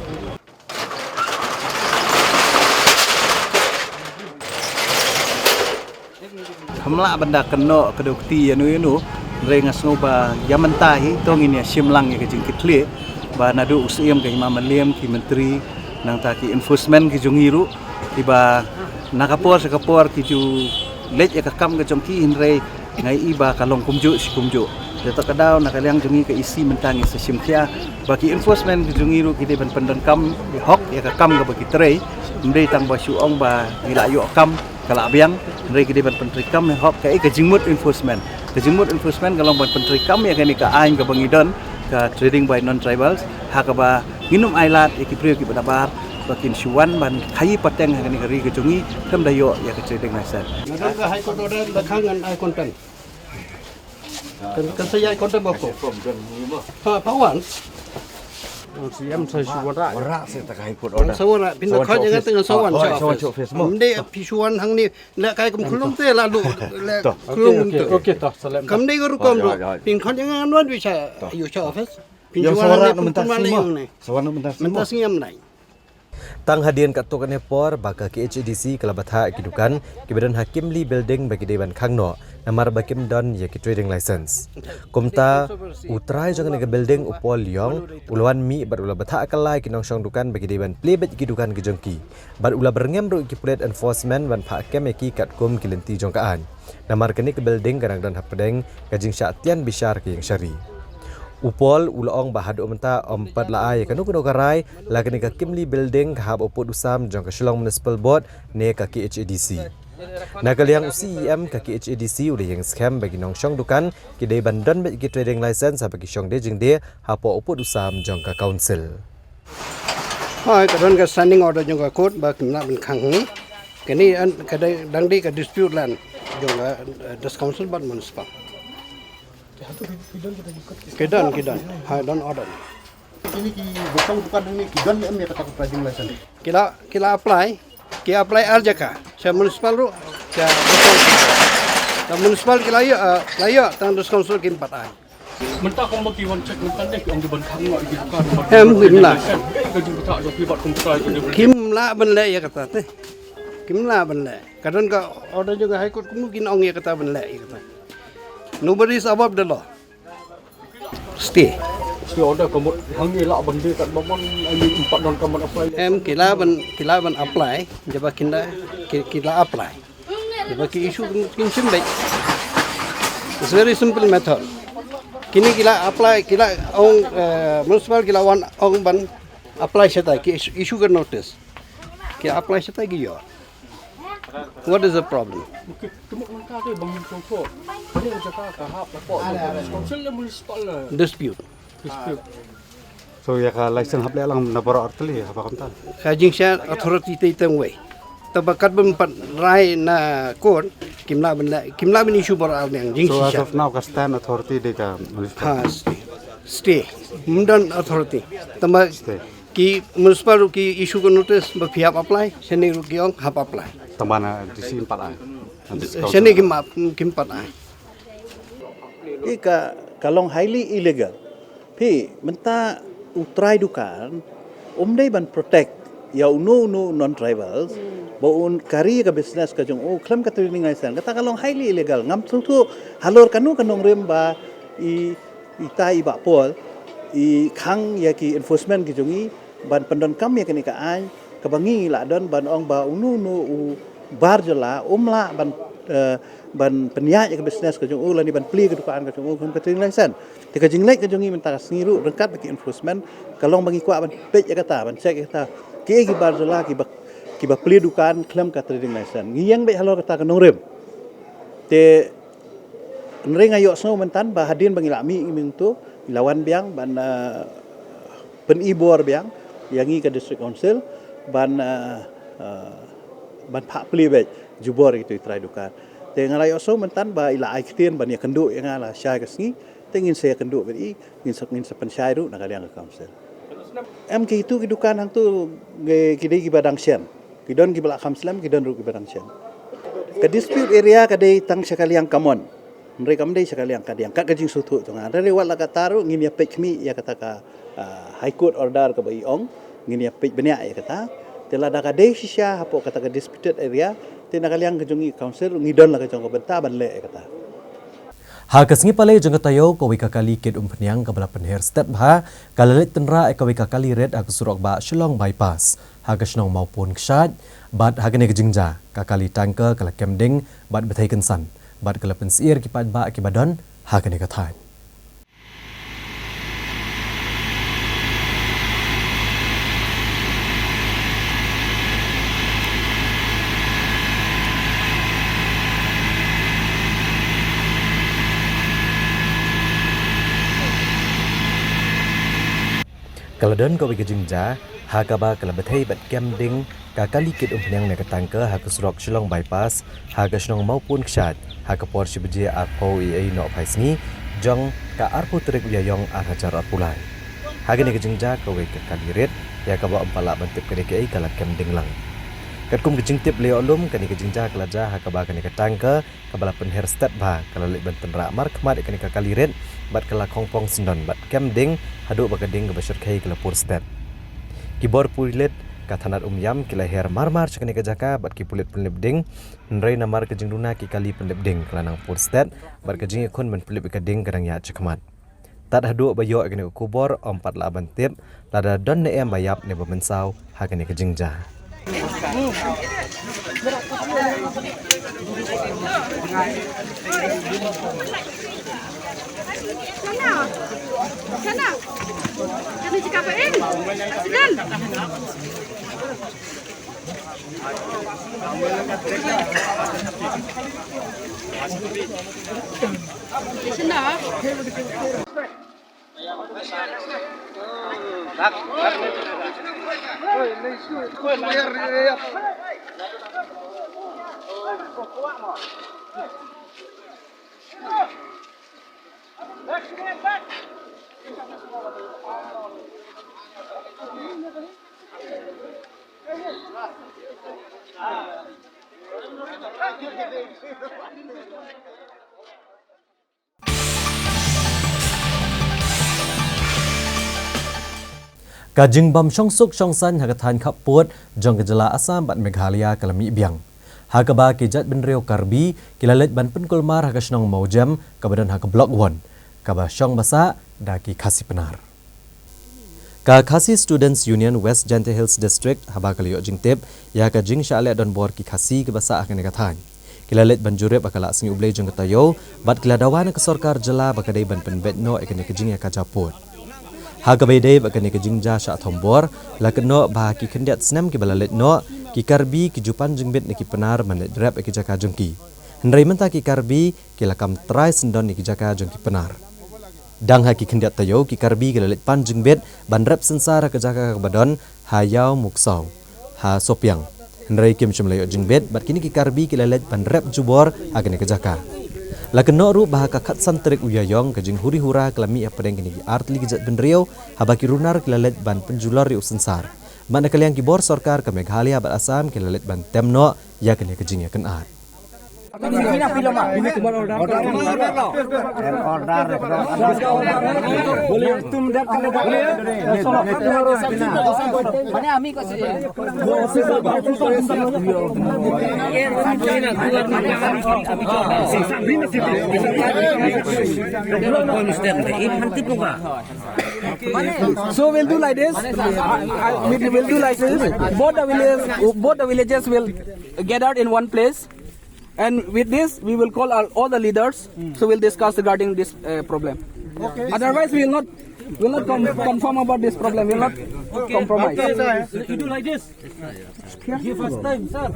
Kham lah ban da kynnoh ka dei kti ïano ïano, hynrei nga sngew ba ïa mynta hi to ngin ïa shim lang ïa ka jingkitkhlieh ba naduh u Syiem ka Hima Mylliem, ki myntri, nangta ki enforcement ki jong ngi ruh, kiba na ka por sha ka por ki ju leit ïa ka kam ka jong ki, hynrei nga i ba ka long kumjuh shi kumjuh. Te kata ka daw na ka liang jong ngi ka E C mynta ngi sa shim khia ba ki enforcement ki jong ngi ruh ki dei ban pyndonkam hok ïa ka kam kaba ki trei. Ym dei tang ba shu ong ba ngi la ïoh kam ka la biang, hynrei ki dei ban pyntreikam hok kaei ka jingmut enforcement. Ka jingmut enforcement ka long ban pyntreikam ïa kane ka aiñ kaba ngi don, ka trading by non-tribals, ha kaba ngin ym ailad ïa ki briew kiba nabar ba kin shu wan ban khaïi pateng ha kane ka ri ka jong ngi khlem da ïoh ïa ka trading license. Nga don ka High Court order, da khang ngan ai content. Kan, kan sa ïa content ba ko. Ha, pa wan. Ngan sa ïam sa shu wanrah. Wanrah sa ta ka High Court order. Sa wanrah, phin da khot ïa nga te ngan sa wan. Sa wan sha office mo. Ym dei phi shu wan hangne, leh kai kum khulum te la lu, leh khulum te. Okey, okey, to, sa lem. Kam dei ka rukom ruh. Phin khot ïa nga ngan wan wi sha, ïa sha office. Phin shu wan hangne phin pynmlien ïa nga. Sa wanrah mynta sngi mo. Mynta sngi ym nai. Tang hadien katto katne por ba ka K H A D C ka la bthah ïa ki dukan kiba don ha Kimli Building ba ki dei ban khang noh namar ba kim don ïa ki trading license. Kumta u trai jong kane ka building u Paul Lyong u la wan mih bad u la bthah kylla ïa ki nongshong dukan ba ki dei ban plie beit ïa ki dukan ki jong ki. Bad u la byrngem ruh ïa ki pulit enforcement ban phah kem ïa ki katkum ki lynti jong ka aiñ. Namar kane ka building ka dang don hapdeng ka jingshah tian bishar ka ïing shari. U Paul u la ong ba haduh mynta ym pat la ai kano kano ka rai la kane ka Kimli Building ka hap u pud u sam jong ka Shillong Municipal Board ne ka K H A D C. Na ka liang u C E M ka K H A D C u la ïeng skhem ba ki nongshong dukan ki dei ban don beit ki trading license haba ki shong die jingdie hapoh u pud u sam jong ka council. Hooid, ka don ka standing order jong ka court ba kim lah ban khang hangne. Kane ka dang dei ka dispute land jong ka, eh, District Council bad Municipal. Ki don, ki don. Ha, don order. Kine ki ba shong dukan hangne ki don ne em ïa kata ka trading license? Ki la, ki la apply. Ki apply ar jaka, sha municipal ruh, sha district. Tang municipal ki la ïoh, eh, la ïoh, tang district council kim pat ai. Mynta kumba ki wan check mynta ne ki ong ki ban khang noh ki dukan. Em, kim lah. Ka jingbatai jong ki bad kumta ki dei. Kim lah ban leh ïa kata te. Kim lah ban leh. Ka don ka order jong ka High Court kumno kin ong ïa kata ban leh ïa kata. Nobody is above the law. Stay. Stay order ka mut hangne lah ban dei kat ba mon ai ni empat don ka mut apply. Em, ki lah ban, ki lah ban apply, jaba kin da, ki, ki lah apply. Jaba ki issue kin, kin shim beit. It's very simple matter. Kine ki lah apply, ki lah ong, eh, municipal ki lah wan ong ban apply shata, ki issue, issue ka notice. Ki apply shata ki ïoh. What is the problem? Dispute. Dispute. So ïa ka license hap leh lang na baroh artylli haba kumta. Ka jingshah authority te tang wei. Taba kat bym pat rai na court, kim lah ban leh, kim lah ban issue baroh arliang. So as of now ka stand authority de ka municipal. Ha, stay. Stay. Ym don authority. Taba stay. Ki municipal ruh ki issue ka notice ba phi hap apply, shane ruh ki ong hap apply. Tang ba na D C ym pat ai. Shane kim ap-, kim pat ai. Ïa ka, ka long highly illegal. Phi, mynta u trai dukan, um dei ban protect ïa uno uno non-tribals, ba un kari ka business ka jong u, khlem ka trading license. Kata ka long highly illegal. Ngam sngewthuh halor kano ka nongrim ba i Ita i Bah Paul, i khang ïa ki enforcement ki jong i, ban pyndonkam ïa kane ka aiñ, kaba ngi la don ban ong ba uno uno u bar jylla, um lah ban, eh, ban pynïaid ïa ka business ka jong u, lane ban plie ka dukan ka jong u, kum ka trading license. Te ka jingleit ka jong i mynta ka sngi ruh, ryngkat bad ki enforcement, ka long ba ngi kwah ban peit ïa kata, ban check ïa kata. Kiei ki bar jylla, kiba, kiba plie dukan, khlem ka trading license. Ngi ïeng beit halor kata ka nongrim. Te, Hynrei nga ïohsngew mynta ba hadien ba ngi la mih ngi mynta, ngi la wan biang ban, eh, pynibor biang ïa ngi ka District Council ban, eh, eh, ban phah plie beit jubor ïa kitu ki trai dukan. Te nga la ïohsngew mynta ba i la ai ktien ban ïakynduh ïa nga la shai ka sngi, te ngin sa ïakynduh beit i, ngin sa, ngin sa pynshai ruh na ka liang ka Council. Em, kitu ki dukan hangtu ki, ki dei kiba dang shen. Ki don kiba la kham slem, ki don ruh kiba dang shen. Ka dispute area ka dei tang sha ka liang ka mon. Hynrei kam dei sha ka liang ka diang. Kat ka jingsngewthuh jong nga. Hynrei wat la katta ruh ngin ïa peit khmih ïa kata ka, ah, High Court order kaba i ong. Ngin ïa peit bniah ïa kata. Te lada ka dei shisha hapoh kata ka disputed area, te na ka liang ka jong ngi Council ruh ngi don la ka jong ka bynta ban leh ïa kata. Ha ka sngi Palei jong ka taïew, kawei ka kali kit umphniang kaba la pynher stet bha, ka la leit tynrah ïa kawei ka kali rit ha ka surok bah Shillong Bypass, ha ka shnong Mawpun Kshaid, bad ha kane ka jingjia, ka kali tanker ka la kem ding bad bthei kynsan, bad ka la pynsyier ki paidbah kiba don ha kane ka thaiñ. Ka la don kawei ka jingjia, ha kaba ka la bthei bad kem ding ka kali kit umphniang ne ka tanker ha ka surok Shillong Bypass, ha ka shnong Mawpun Kshaid, ha ka por shi baje arphew eiei nohphai sngi, jong ka arphew tarik u Ïaïong ar hajar arphew lai. Ha kane ka jingjia kawei ka kali rit, ïa kaba ym pat lah ban tip ka dei kaei ka la kem ding lang. Katkum ka jingtip la ïoh lum, kane ka jingjia ka la jia ha kaba kane ka tanker, kaba la pynher stet bha, ka la leit ban tynrah markhmat ïa kane ka kali rit, bad ka la khongpong syndon bad kem ding, haduh ba ka ding kaba shyrkhei ka la pur stet. Ki bor pulit ka thanat Umiam ki la her marmar sha kane ka jaka bad ki pulit pynlip ding, hynrei namar ka jingduna ki kali pynlip ding ka la nang pur stet, bad ka jingïakhun ban pynlip ïa ka ding ka dang ïaid shakhmat. Tad haduh ba ïoh ïa kane ka khubor, ym pat lah ban tip lada don ne em ba ïap ne ba mynsaw ha kane ka jingjia. Ka jingbym shongsuk shongsaiñ ha ka thaiñ khappud jong ka jylla Assam bad Meghalaya ka la mih biang, ha kaba ki jaitbynriew Karbi ki la leit ban pynkulmar ha ka shnong Mawjem kaba don ha ka Block One, kaba shong ba sah da ki Khasi Pnar. Ka Khasi Students Union West Jaintia Hills District, haba ka la ïoh jingtip ïa ka jingshah leh donbor ki Khasi kaba sah ha kane ka thaiñ, ki la leit ban jurip ha ka Laisngi U Blei jong ka taïew bad ki la dawa na ka sorkar jylla ba ka dei ban pynbeit noh ïa kane ka jingïakajia pud. Ha kaba ïadei bad kane ka jingjia shah thombor, la kynnoh ba ha ki khyndiat snem kiba la leit noh, ki Karbi ki ju pan jingbit na ki Pnar ban leit rep ïa ki jaka jong ki. Hynrei mynta ki Karbi ki la kam trai syndon ïa ki jaka jong ki Pnar. Dang ha ki khyndiat taïew, ki Karbi ki la leit pan jingbit ban rep synsar ha ka jaka kaba don ha Ïawmuksau, ha Sohpiang. Hynrei kim shym la ïoh jingbit bad kine ki Karbi ki la leit ban rep jubor ha kane ka jaka. La kynnoh ruh ba ha ka khatsan tarik u Ïaïong ka jinghuri hura ka la mih hapdeng kine ki artylli ki jaitbynriew, haba ki runar ki la leit ban pynjulor ïa u synsar. Bad na ka liang ki bor sorkar ka Meghalaya bad Assam ki la leit ban tem noh ïa kane ka jingïakynad. So we'll do like this. Uh, uh, we will do like this. Both the villages, both the villages will gather in one place. And with this, we will call our, all the leaders. So we'll discuss regarding this uh, problem. Okay. Otherwise, we will not, will not com- confirm about this problem. We will not compromise. Okay, you do like this. Give us time, sir.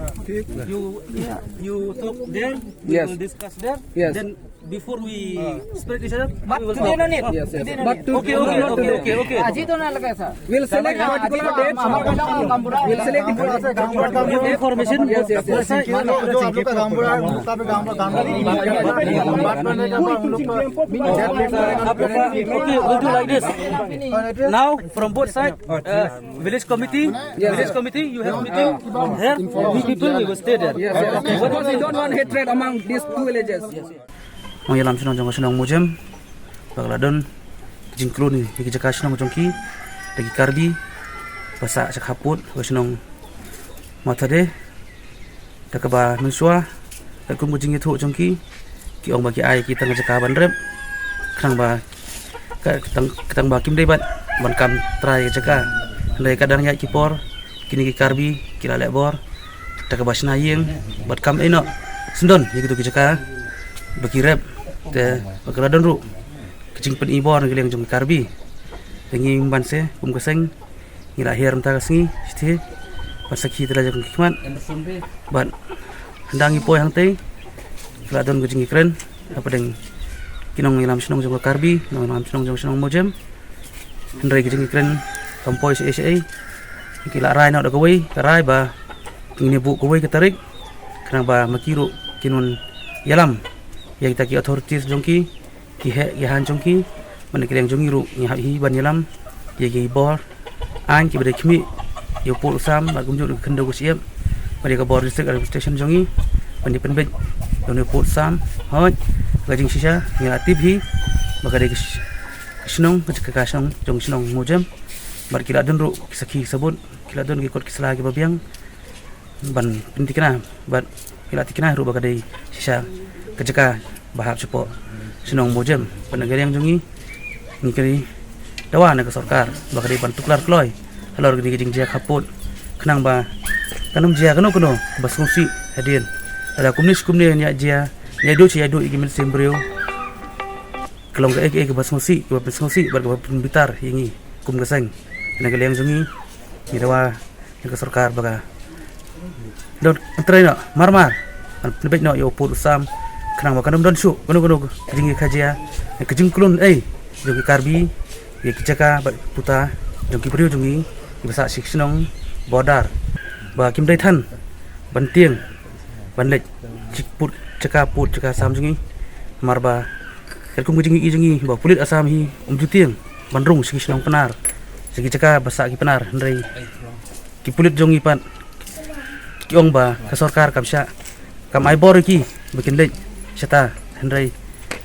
You, you talk there. We Yes. will discuss there. Yes. Then before we spread each other, But we will today talk. no need. Yes, yes. Today no But need. to- Okay, okay, not okay, today. Okay, okay. Ajit to na laga, sir. We'll select particular date. We'll select the Information. Yes, yes, yes. जो आप लोग का रामपुरा, जो आप लोग का रामपुरा, Okay, we'll do like this. Now, from both sides, uh, village committee, village committee, you have meeting here. We people, we will stay there. Yes, yes. Because we don't want hatred among these two villages. Nongïalam shnong jong ka shnong Mawjem ba ka la don ka jingklun ïa ki jaka shnong jong ki da ki Karbi ba sah sha khappud ka shnong Mawthade. Da kaba mynshuwa katkum ka jingïathuh jong ki, ki ong ba ki ai ki tang ka jaka ban rep, khnang ba ka tang, ka tang ba kim dei bad ban kam trai ka jaka. Hynrei ka dang ïaid ki por, kine ki Karbi ki la leh bor da kaba shna ïing bad kam ïehnoh syndon ïa kito ki jaka ba ki rep. Te ba ka la don ruh ka jingpyni bor na ka liang jong ki Karbi. Te ngi mynta kum ka seng ngi la hiar mynta ka sngi shithi ban sakhi ïa la jong ki khmat. Bad hynda ngi poi hangtei ka la don ka jingkren hapdeng ki nongïalam shnong jong ka Karbi, nongïalam shnong jong shnong Mawjem. Hynrei ka jingkren kam poi shaei shaei. Ki la rai noh da kawei ka rai ba ngin ïa buh kawei ka tarik khnang ba ma ki ruh kin wan ïalam ïa kita ki authorities jong ki, ki heh ki hain jong ki. Bad na ka liang jong ngi ruh ngi hap hi ban ïalam ïa ki bor aiñ kiba dei khmih ïa u pud u sam bad kumjuh ka khyndew ka shyiap bad ïa ka bor district administration jong ngi ban ïa pynbeit ïa une u pud u sam. Hooid, ka jingshisha ngi la tip hi ba ka dei ka sh-, ka shnong, ka jaka ka shnong jong shnong Mawjem. Bad ki la don ruh ki sakhi sabut, ki la don ki kot ki sla kiba biang ban pynthikna bad ki la thikna ruh ba ka dei shisha ka jaka ba hap shapoh shnong Mawjem. Bad na ka liang jong ngi ngi kyrpad dawa na ka sorkar ba ka dei ban tuklar kloi halor kane ka jingjia khappud khnang ba kan ym jia kano kano ba sngewsih hadien. Lada kumne shi kumne ngi ïa jia, ngi ïa duh shi ïa duh ïa ki mynsiem briew, ka long kaei kaei kaba sngewsih, kaba pynsngewsih bad kaba pynbitar ïa ngi kum ka seng. Na ka liang jong ngi ngi dawa ïa ka sorkar ba ka don pyntrei noh marmar ban pynbeit noh ïa u pud u sam khnang ba kan ym don shuh kano kano ka jingïakajia, ka jingklun ei jong ki Karbi ïa ki jaka bad puta jong ki briew jong ngi kiba sah sha ki shnong border ba kim dei than ban tieng ban leit sha ki pud jaka, pud jaka sam jong ngi. Namar ba katkum ka jingïohi jong ngi ba u pulit Assam hi um ju tieng ban rung sha ki shnong Pnar, sha ki jaka ba sah ki Pnar, hynrei ki pulit jong ngi pat ki ong ba ka sorkar kam shah Kam ai bor ïa ki ba kin leit shata, hynrei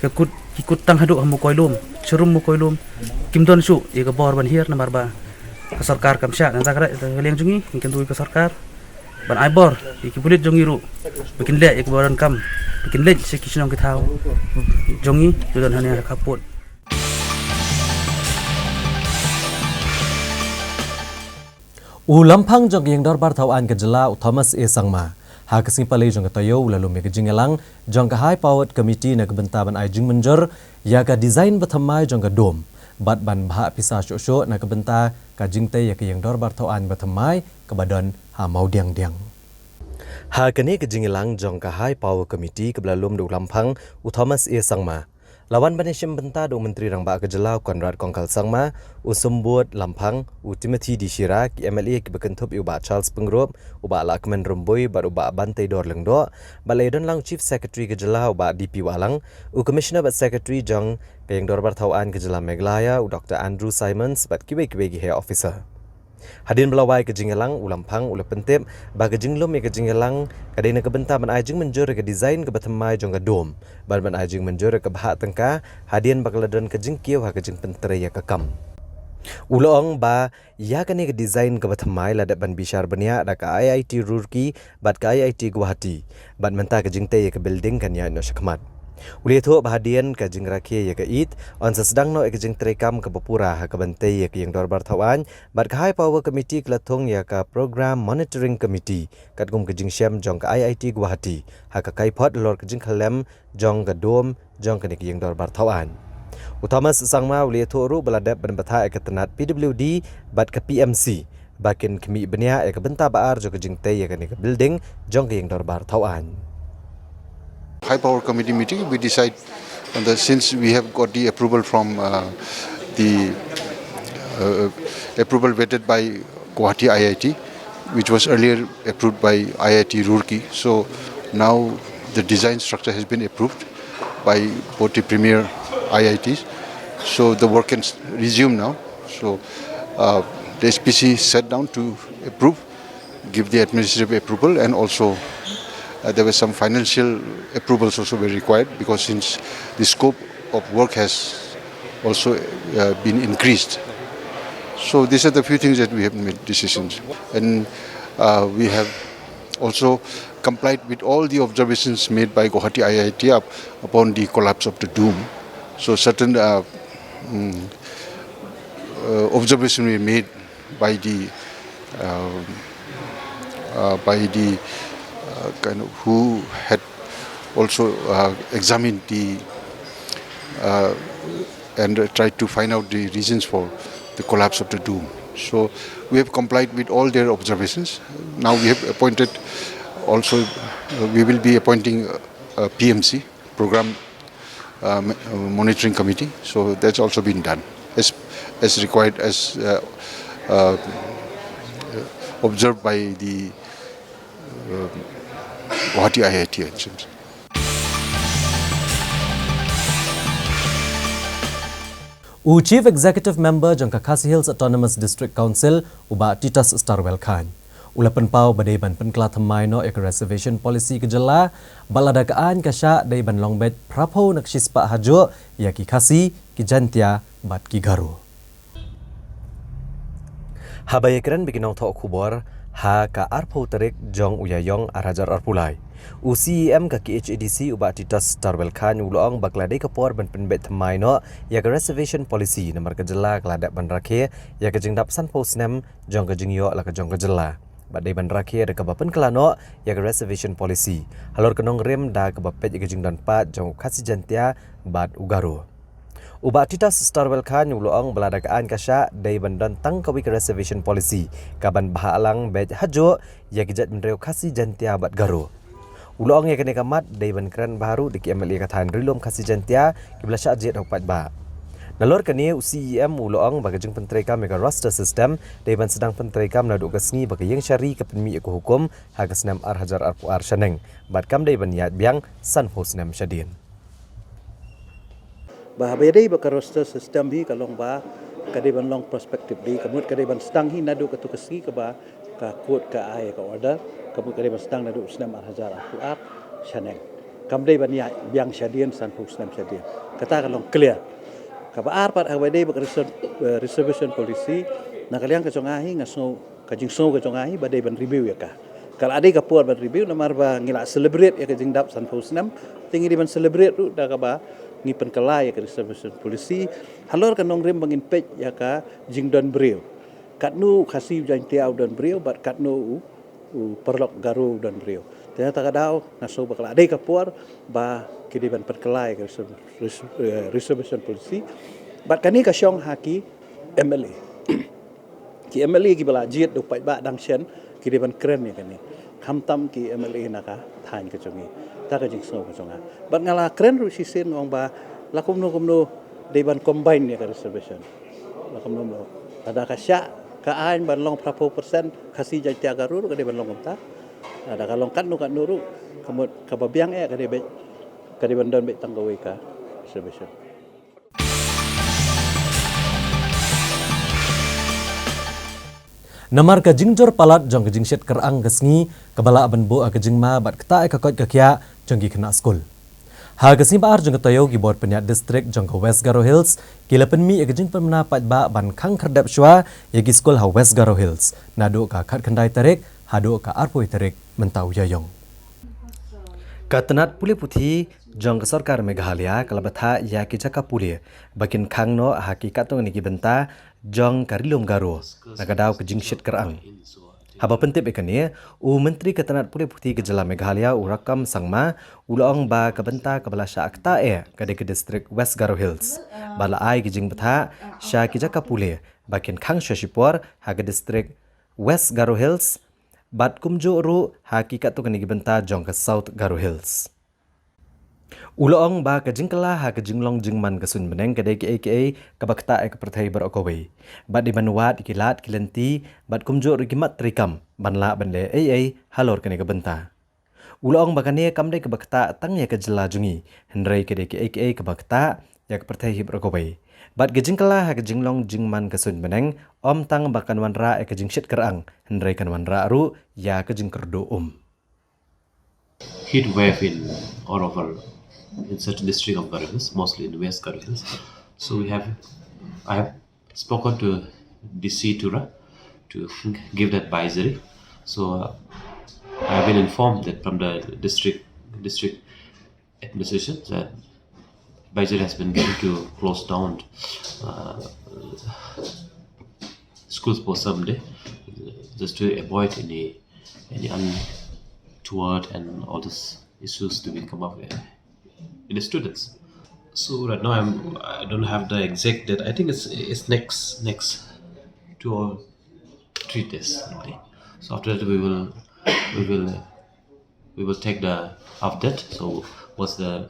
ka kut, ki kut tang haduh ha Mawkoilum, sharum Mawkoilum. Kim don shuh ïa ka bor ban hiar namar ba ka sorkar kam shah. Nangta ka dei ka liang jong ngi, ngi kyntu ïa ka sorkar ban ai bor ïa ki pulit jong ngi ruh ba kin leit ïa ka bor, kam ba kin leit sha ki shnong ki thaw jong ngi, ki don hangne ha khappud. U Lamphang jong ka Ïing Dorbar Thaw Aiñ ka jylla, u Thomas A Sangma, ha ka sngi Palei jong ka taïew u la lum ïa ka jingïalang jong ka High Powered Committee na ka bynta ban ai jingmynjur ïa ka design bathymmai jong ka dome bad ban bhah pisa shuh shuh na ka bynta ka jingtei ïa ka Ïing Dorbar Thaw Aiñ bathymmai kaba don ha Mawdiangdiang. Ha kane ka jingïalang jong ka High Power Committee kaba la lum da u Lamphang, u Thomas A Sangma, la wan ban ïashim bynta da u Myntri Rangbah ka jylla, u Conrad Kongkal Sangma, u Symbud Lamphang, u Timothy D Shira, ki M L A kiba kynthup ïa u Bah Charles Pyngrope, u Bah Lahkmen Rymbui bad u Bah Banteidor Lyngdoh, bad la ïadon lang u Chief Secretary ka jylla, u Bah D P Wahlang, u Commissioner bad Secretary jong ka Ïing Dorbar Thaw Aiñ ka jylla Meghalaya, u Doctor Andrew Simons bad kiwei kiwei ki high officer. Hadien ba la wai ka jingïalang, u Lamphang u la pyntip ba ka jinglum ïa ka jingïalang ka dei na ka bynta ban ai jingmynjur ïa ka design kaba thymmai jong ka dome bad ban ai jingmynjur ïa ka bhah tyngka hadien ba ka la don ka jingkiew ha ka jingpyntrei ïa ka kam. U la ong ba ïa kane ka design kaba thymmai la dep ban bishar bniah da ka I I T Roorkee bad ka I I T Guwahati, bad mynta ka jingtei ïa ka building kan ïaid noh shakhmat. U la ïathuh ba hadien ka jingrakhe ïa ka ïit, yn sa sdang noh ïa ka jingtreikam kaba pura ha kaban tei ïa ka Ïing Dorbar Thaw Aiñ, bad ka High Power Committee ka la thung ïa ka Program Monitoring Committee katkum ka jingshem jong ka I I T Guwahati ha ka kaiphod halor ka jingkhyllem jong ka dome jong kane ka Ïing Dorbar Thaw Aiñ. U Thomas Sangma u la ïathuh ruh ba la dep ban bthah ïa ka tnat P W D bad ka P M C ba kin khmih bniah ïa ka bynta ba ar jong ka jingtei ïa kane ka building jong ka Ïing Dorbar Thaw Aiñ. High Power Committee meeting, we decide on the, since we have got the approval from, uh, the, uh, approval vetted by Guwahati I I T, which was earlier approved by I I T Roorkee. So now the design structure has been approved by both the premier I I Ts. So the work can s-, resume now. So, uh, the S P C sat down to approve, give the administrative approval, and also, uh, there were some financial approvals also were required, because since the scope of work has also, uh, been increased. So these are the few things that we have made decisions. And, uh, we have also complied with all the observations made by Guwahati I I T up-, upon the collapse of the dome. So certain, uh, mm, uh, observation were made by the, uh, uh, by the, uh, kind of, who had also, uh, examined the, uh, and, uh, tried to find out the reasons for the collapse of the dome. So we have complied with all their observations. Now we have appointed also, uh, we will be appointing, uh, a P M C, Program, uh, Ma-, uh, Monitoring Committee. So that's also been done as, as required, as, uh, uh, observed by the, uh, Guwahati I I T, it seems. U Chief Executive Member jong ka Khasi Hills Autonomous District Council, u Bah Titus Starwell Chyne, u la pynpaw ba dei ban pynkylla thymmai noh ïa ka Reservation Policy ka jylla, bad lada ka aiñ ka shah dei ban long beit phraphew na ka shispah hajuh ïa ki Khasi, ki Jaintia bad ki Garo. Haba ïakren bad ki nongthoh khubor ha ka arphew tarik jong u Ïaïong arhajar arphew lai, u C E M ka K H A D C, u Bah Titus Starwell Chyne, u la ong ba ka la dei ka por ban pynbeit thymmai noh ïa ka Reservation Policy namar ka jylla ka la dep ban rakhe ïa ka jingdap sanphew snem jong ka jingïoh la ka jong ka jylla, bad dei ban rakhe da kaba pynkylla noh ïa ka Reservation Policy halor ka nongrim da kaba peit ïa ka jingdon paid jong u Khasi Jaintia bad u Garo. U Bah Titus Starwell Chyne u la ong ba lada ka aiñ ka shah dei ban don tang kawei ka Reservation Policy kaban bhah lang beit hajuh ïa ki jaitbynriew Khasi, Jaintia bad Garo. U la ong ïa kane ka mat dei ban kren bha ruh da ki M L A ka thaiñ Ri-lum Khasi Jaintia kiba la shah jied ha u paidbah. Nalor kane, u C E M u la ong ba ka jingpyntreikam ïa ka roster system dei ban sdang pyntreikam naduh ka sngi ba ka Ïing Shari ka pynmih ïa ka hukum ha ka snem arhajar arphew ar shaneng, bad kam dei ban ïaid biang sanphew snem shadien. Ba haba ïadei bad ka roster system hi, ka long ba ka dei ban long prospectively, ka mut ka dei ban sdang hi naduh katto ka sngi kaba ka court ka ai ka order, ka mut ka dei ban sdang naduh u snem arhajar arphew ar. shaneng. Kam dei ban ïaid biang shadien, sanphew snem shadien. Kata ka long clear. Kaba ar pat, haba dei bad ka reser-, eh, reservation policy, na ka liang ka jong nga hi, nga sngew, ka jingsngew ka jong nga hi ba dei ban review ïa ka. Ka la dei ka por ban review, namar ba ngi la celebrate ïa ka jingdap sanphew snem, te ngi dei ban celebrate ruh da kaba ngi pynkylla ïa ka reservation policy halor ka nongrim ba ngin peit ïa ka jingdon briew. Katno u Khasi u Jaiñtia u don briew bad katno u, u paralok Garo u don briew. Te na kata ka daw nga sngew ba ka la dei ka por ba ki dei ban pynkylla ïa ka reserv-, res-, eh, reservation policy. Bad kane ka shong ha ki M L A. Ki M L A kiba la jied da u paidbah dang shen, ki dei ban kren ïa kane. Khamtam ki M L A na ka thaiñ ka jong ngi. Kata ka jingsngew ka jong nga. Bad nga la kren ruh shisien, nga ong ba la kumno kumno dei ban combine ïa ka reservation. La kumno kumno. Lada ka shah ka aiñ ban long phraphew percent Khasi Jaiñtia Garo ruh ka dei ban long kumta. Lada ka long katno katno ruh, ka mut kaba biang eh ka dei beit, ka dei ban don beit tang kawei ka reservation. Namar ka jingjur palat jong ka jingshit kyrang ka sngi, kaba lah ban buh ïa ka jingma bad ktah ïa ka koit ka khiah jong ki khynnah skul. Ha ka sngi ba ar jong ka taïew, ki bor pynïaid district jong ka West Garo Hills ki la pynmih ïa ka jingpynbna paidbah ban khang khyrdep shuwa ïa ki skul ha West Garo Hills, naduh ka khatkhyndai tarik haduh ka arphew tarik mynta u Ïaïong. Ka tnat pule puthi jong ka sorkar Meghalaya ka la bthah ïa ki jaka pule ba kin khang noh ha ki katto katne ki bynta jong ka Ri Lum Garo na ka daw ka jingshit kyrang. Haba pyntip ïa kane, u Myntri ka tnat pule puthi ka jylla Meghalaya, u Rakkam Sangma, u la ong ba ka bynta kaba la shah ktah eh ka dei ka district West Garo Hills, bad la ai ka jingbthah sha ki jaka pule ba kin khang shuwa shipor ha ka district West Garo Hills bad kumjuh ruh ha ki katto katne ki bynta jong ka South Garo Hills. U la ong ba ka jingkylla ha ka jinglong jingman ka suiñ bneng ka dei kaei kaei kaba ktah ïa ka pyrthei baroh kawei. Bad dei ban wad ïa ki lad ki lynti bad kumjuh ruh ki mat treikam ban lah ban leh ei ei halor kane ka bynta. U la ong ba kane kam dei kaba ktah tang ïa ka jylla jong ngi, hynrei ka dei kaei kaei kaba ktah ïa ka pyrthei hi baroh kawei. Bad ka jingkylla ha ka jinglong jingman ka suiñ bneng ym tang ba kan wanrah ïa ka jingshit kyrang, hynrei kan wanrah ruh ïa ka jingkyrduh um. Heat wave in all over, in certain district of Garo Hills, mostly in West Garo Hills. So we have, I have spoken to D C Tura to give that advisory. So uh, I have been informed that from the district district administration that advisory has been given to close down uh, schools for some day, just to avoid any any untoward and all these issues to be come up in the students. So right now I'm I don't have the exact date. I think it's it's next next two or three days only. So after that we will we will we will take the update. So what's the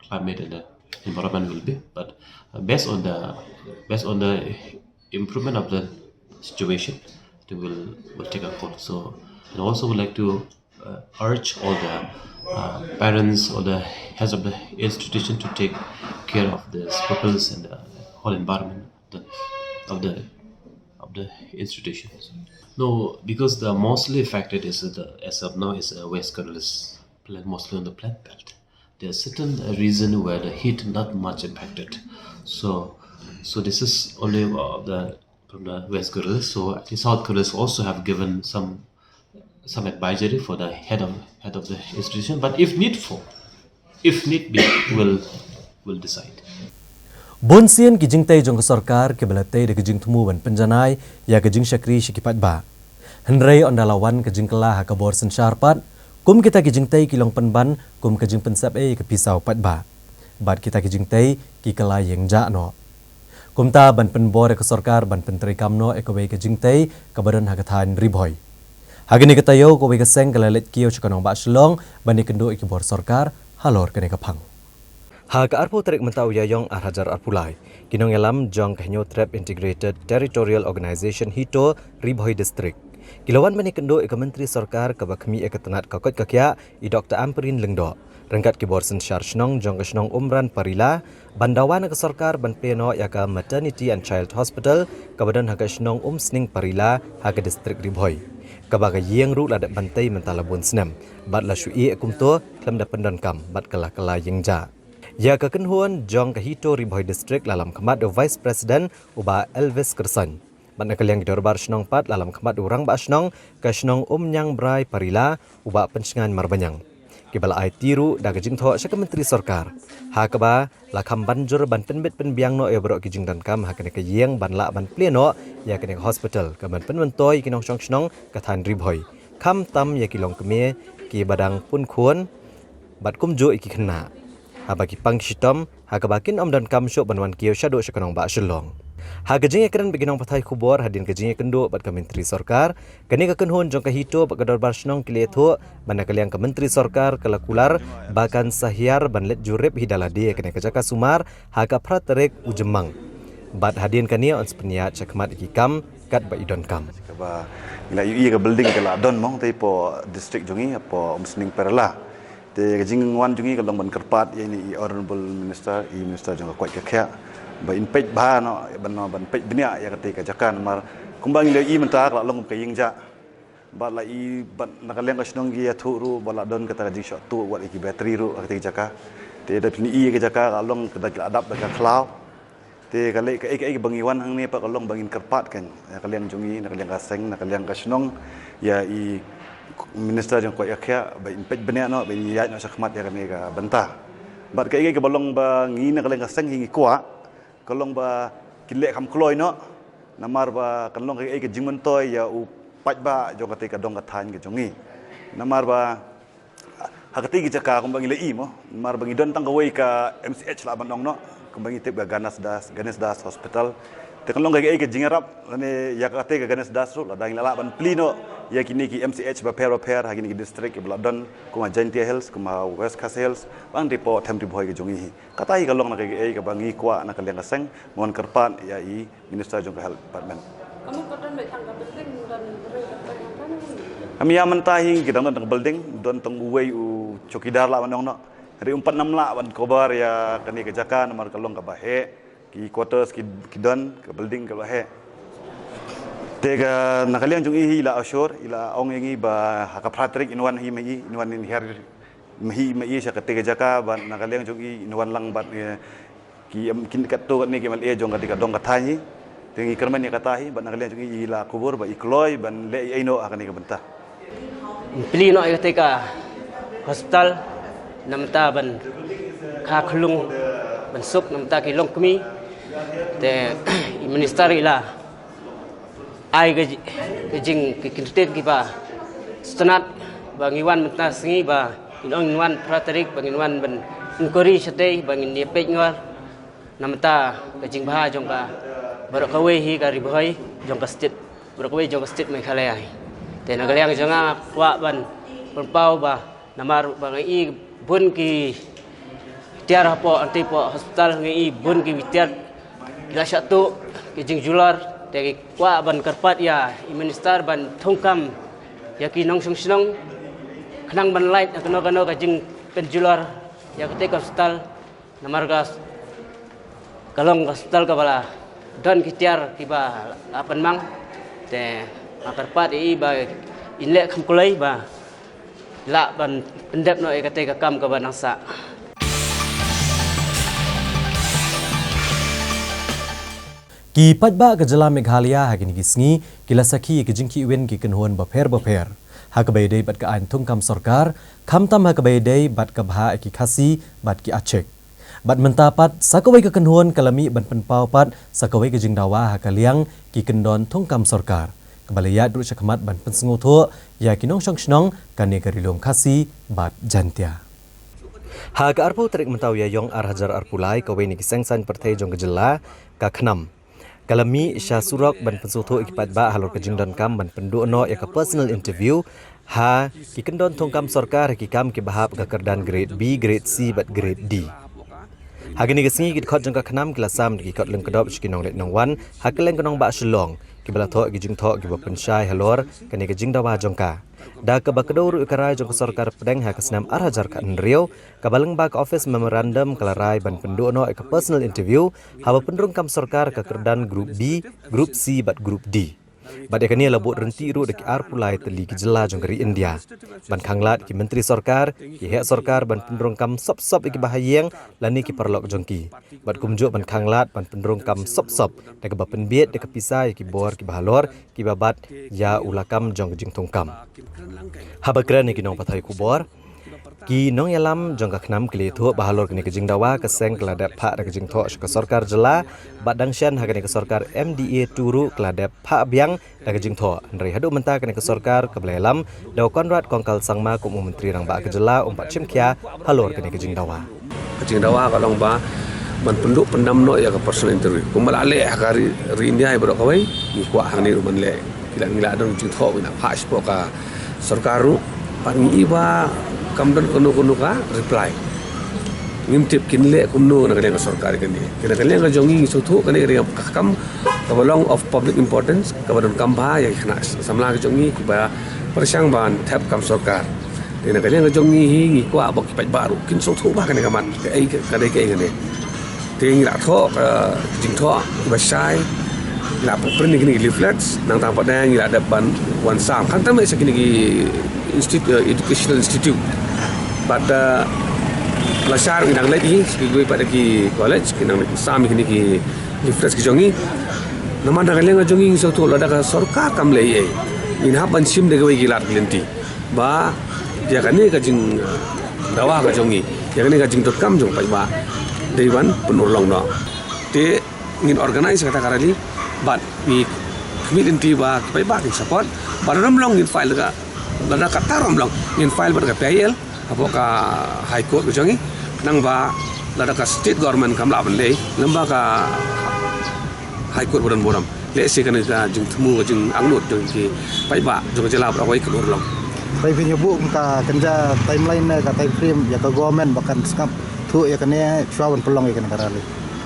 climate and the environment will be. But uh, based on the based on the improvement of the situation, we will will take a call. So and also would like to uh, urge all the uh, parents or the heads of the institution to take care of the pupils and the whole environment of the of the, of the institutions. No, because the mostly affected is the as of now is uh, West Garo Hills, plant mostly on the plant belt. There's certain reason where the heat not much impacted. So, so this is only uh, the from the West Garo Hills. So the South Garo Hills also have given some some advisory for the head of head of the institution. But if needful, if need be, will will decide. Bun sien ki jingtei jong ka sorkar kiba la tei da ka jingthmu ban pynjanai ïa ka jingshakri sha ki paidbah. Hynrei ynda la wan ka jingkylla ha ka bor synshar pat, kum kita ki jingtei ki long pynban kum ka jingpynsep ei ïa ka pisa u paidbah. Bad kita ki jingtei ki kylla ïeng jah noh. Kumta ban pynbor ïa ka sorkar ban pyntreikam noh ïa kawei ka jingtei kaba don ha ka thaiñ Ri Bhoi. Ha kane ka taïew kawei ka seng ka la leit kiew sha ka nongbah Shillong ban ïakynduh ïa ki bor sorkar halor kane ka phang. Ha ka arphew tarik mynta u Ïaïong ar hajar arphew lai, ki nongïalam jong ka Hynñiewtrep Integrated Territorial Organization HITO Ri Bhoi District ki la wan ban ïakynduh ïa ka Myntri Sorkar kaba khmih ïa ka tnat ka koit ka khiah, i Doctor Ampareen Lyngdoh, ryngkat ki bor synshar shnong jong ka shnong Umran Parila, ban dawa na ka sorkar ban plie noh ïa ka Maternity and Child Hospital kaba don ha ka shnong Umsning Parila ha ka district Ri Bhoi. kaba ka ïing ruh la dep ban tei mynta la bun snem bad la shu ïeh kumto khlem da pyndonkam bad ka la kylla ïeng jah. Ïa ka kynhun jong ka HITO Ri Bhoi District la lam khmat da u Vice President u Bah Elvis Kyrsan. Bad na ka liang ki dorbar shnong pat la lam khmat da u Rangbah Shnong ka shnong Umniang Brai Parila u Bah Pynshngain Marbaniang. Kiba la aiti ruh da ka jingthoh sha ka Myntri Sorkar ha kaba la kham ban jur ban pynbit pynbiang noh ïa baroh ki jingdonkam ha kane ka ïing ban lah ban plie noh ïa kane ka hospital ka ban pynmyntoi ïa ki nongshong shnong ka thaiñ Ri Bhoi, khamtam ïa ki longkmie kiba dang pun khun bad kumjuh ïa ki khynnah haba ki pang ki shitom ha kaba kin ym donkam shuh ban wan kiew shaduh sha ka nongbah Shillong. Ha ka jingïakren bad ki nongpathai khubor hadien ka jingïakynduh bad ka Myntri Sorkar, kane ka kynhun jong ka HITO bad ka dorbar shnong ki la ïathuh ba na ka liang ka Myntri Sorkar ka la kular ba kan sa hiar ban leit jurip hi da lade ïa kane ka jaka sumar ha ka phra tarik u Jymmang. Bad hadien kane yn sa pynïaid shakhmat ïa ki kam katba i donkam. Kaba ngi la ïohi ka building ka la don mo te hapoh district jong ngi hapoh Umsning Parila. Te ka jingwan jong ngi ka long ban kyrpad ïa ine i Honourable Minister, i Minister jong ka koit ka khiah, ba in peit bha noh ban, ban peit bniah ïa kata ka jaka namar kumba ngi la ïohi mynta ka la long kum ka ïing jah. Bad la i bad na ka liang ka shnong ki ïathuh ruh ba la don kata ka jingshah tuh wat ïa ki battery ruh ha kata ka jaka. Te da phin ïohi ïa ka jaka ka long ka da ki la dap da ka khlaw. Te ka leh kaei kaei kaba ngi wan hangne pat ka long ba ngin kyrpad kan ïa ka liang jong ngi, na ka liang ka seng, na ka liang ka shnong, ïa i Minister jong ka koit ka khiah ba in peit bniah noh, ba in ïaid noh shakhmat ïa kane ka bynta. Bad kaei kaei kaba long ba ngi na ka liang ka seng hi ngi kwah ka long ba kin leh kham kloi noh namar ba kan long kaei ka jingmyntoi ïa u paidbah jong kata ka dong ka thaiñ ka jong ngi. Namar ba ha kata ka jaka kumba ngi la ïohi mo, namar ba ngi don tang kawei ka MCH lah ban ong noh, kumba ngi tip ka Ganesh Das, Ganesh Das Hospital. Te kan long kaei ka jingïarap lane ïa kata ka Ganesh Das ruh lada ngi la lah ban plie noh ïa kine ki MCH bapher bapher ha kine ki district kiba la don kum ha Jaintia Hills, kum ha West Khasi Hills, bad hapoh Thaiñ Ri Bhoi ka jong ngi hi. Kata hi ka long na kaei kaei kaba ngi kwah na ka liang ka seng, ngi wan kyrpad ïa i Minister jong ka Health Department. Ka mut ka don beit tang ka building, don briew, don briew, don briew. Ym, ïa mynta hi ki dang don tang ka building, don tang uwei u chowkidar lah ban ong noh. Hynrei um pat nym lah ban cover ïa kane ka jaka namar ka long kaba heh, ki quarters ki, ki don, ka building kaba heh. Te ka na ka liang jong i hi i la assure, i la ong ïa ngi ba ha ka phra tarik in wan hi ma i, in wan in hiar ma hi ma i sha kata ka jaka bad na ka liang jong i in wan lang bad, eh, ki, em, kin katto katne ki MLA jong kata ka dong ka thaiñ hi. Te ngi kyrmen ïa kata hi bad na ka liang jong i i la kubur ba i kloi ban leh ei ei noh ha kane ka bynta. Plie noh ïa kata ka hospital na mynta ban kha khunlung ban suk na mynta ki longkmie. Te i Minister i la ai ka ji-, ka jing, ka kyntien kiba sngewtynnat ba ngi wan mynta sngi ba ngin ong ngin wan phra tarik ba ngin wan ban inquiry shatei ba ngin ïa peit ngor na mynta ka jingbha jong ka baroh kawei hi ka Ri Bhoi jong ka state, baroh kawei jong ka state Meghalaya hi. Te na ka liang jong nga kwah ban pynpaw ba namar ba nga i bun ki tiar hapoh, hangtei hapoh hospital nga i bun ki tiar ki la shah tuh ki jingjulor, te ngi kwah ban kyrpad ïa i Minister ban thungkam ïa ki nongshong shnong khnang ban lait na kano kano ka jingpynjulor ïa kata ka hospital. Namar ka, ka long ka hospital kaba la don ki tiar kiba la pynmang. Te nga kyrpad ïa i ba in leh kham kloi ba lah ban pyndep noh ïa kata ka kam kaba nang sah. Ki paidbah ka jylla Meghalaya ha kine ki sngi ki la sakhi ïa ki jingkhih win ki kynhun bapher bapher ha kaba ïadei bad ka aiñ thungkam sorkar, khamtam ha kaba ïadei bad ka bhah ïa ki Khasi bad ki Achik. Bad mynta pat sa kawei ka kynhun ka la mih ban pynpaw pat sa kawei ka jingdawa ha ka liang ki kyndon thungkam sorkar, kaba la ïaid ruh shakhmat ban pynsngewthuh ïa ki nongshong shnong kane ka Ri Lum Khasi bad Jaintia. Ha ka arphew tarik mynta u Ïaïong ar hajar arphew lai, kawei na ki seng saiñ pyrthei jong ka jylla, ka KHNAM, ka la mih sha surok ban pynsngewthuh ïa ki paidbah halor ka jingdonkam ban pynduh noh ïa ka personal interview ha ki kyndon thungkam sorkar ha ki kam kiba hap ka kyrdan grade B, grade C bad grade D. Ha kine ki sngi ki dkhot jong ka KHNAM ki la sam da ki kot lyngkdop sha ki nongleit nongwan ha kylleng ka nongbah Shillong, kiba la thoh ïa ki jingthoh kiba pynshai halor kane ka jingdawa jong ka. Da kaba kdew ruh ïa ka rai jong ka sorkar pdeng ha ka snem ar hajar khathynriew, kaba lyngba ka office memorandum ka la rai ban pynduh noh ïa ka personal interview haba pynrung kam sorkar ka kyrdan group B, group C bad group D. Bad ïa kane la bud ryntih ruh da ki arphew lai tylli ki jylla jong ka ri India. Ban khanglad ki myntri sorkar, ki heh sorkar ban pynrung kam sop sop ïa ki bahaïing lane ki paralok jong ki. Bad kumjuh ban khanglad ban pynrung kam sop sop da kaba pynbieit da ka pisa ïa ki bor kiba halor kiba bat ïa u lakam jong ka jingthung kam. Haba kren ïa ki nongpathai khubor, ki nongïalam jong ka KHNAM ki la ïathuh ba halor kane ka jingdawa ka seng ka la dep phah da ka jingthoh sha ka sorkar jylla, bad dang shen ha kane ka sorkar M D A two ruh ka la dep phah biang da ka jingthoh. Hynrei haduh mynta kane ka sorkar kaba la ïalam da u Conrad Kongkal Sangma kum u Myntri Rangbah ka jylla um pat shim khia halor kane ka jingdawa. Ka jingdawa ka long ba ban pynduh pyndam noh ïa ka personal interview. Kumba la leh ha ka ri, ri India baroh kawei, ngi kwah hangne ruh ban leh. Ki la, ngi la don jingthoh, ngi la phah shapoh ka sorkar ruh. Bad ngi i ba kam don kano kano ka reply. Ngim tip kin leh kumno na ka liang ka sorkar kane. Kane ka liang ka jong ngi ngi sngewthuh kane ka liang ka kam kaba long of public importance, kaba donkam bha ïa ki khynnah samla ka jong ngi kiba pyrshang ban thep kam sorkar. Te na ka liang ka jong ngi hi ngi kwah ba ki paidbah ruh kin sngewthuh bha kane ka mat, kaei ka, ka dei kaei kane. Te ngi la thoh ka jingthoh kiba shai, ngi la print ïa kine ki leaflets, nangta pat de ngi la dep ban wan sam. Khamtam eh sha kine ki institu-, eh, educational institute. Bad, eh, la shai ruh ngi dang leit hi, sha kiwei pat de ki college, ki dang leit sam ïa kine ki leaflets ki jong ngi. Namar na ka liang ka jong ngi ngi sngewthuh lada ka sorkar kam leh ei ei, ngin hap ban shim da kawei ki lad ki lynti. Ba ïa kane ka jingdawa ka jong ngi, ïa kane ka jingdonkam jong paidbah, dei ban pynurlong noh. Te ngin organize kata ka rally, bad ngi khmih lynti ba ki paidbah kin support, bad lada ym long ngin file ka, lada kata ruh ym long ngin file bad ka P I L hapoh ka High Court ka jong ngi, khnang ba lada ka state government kam lah ban leh, lem ba ka High Court ba don burom. Lehse kane ka jingthmu ka jingangnud jong ki paidbah jong ka jylla baroh kawei kan urlong. Phi, phin ïa buh ka kynja timeline ne ka time frame ïa ka government ba kan sngap thuh ïa kane shuwa ban pynlong ïa kane ka rally?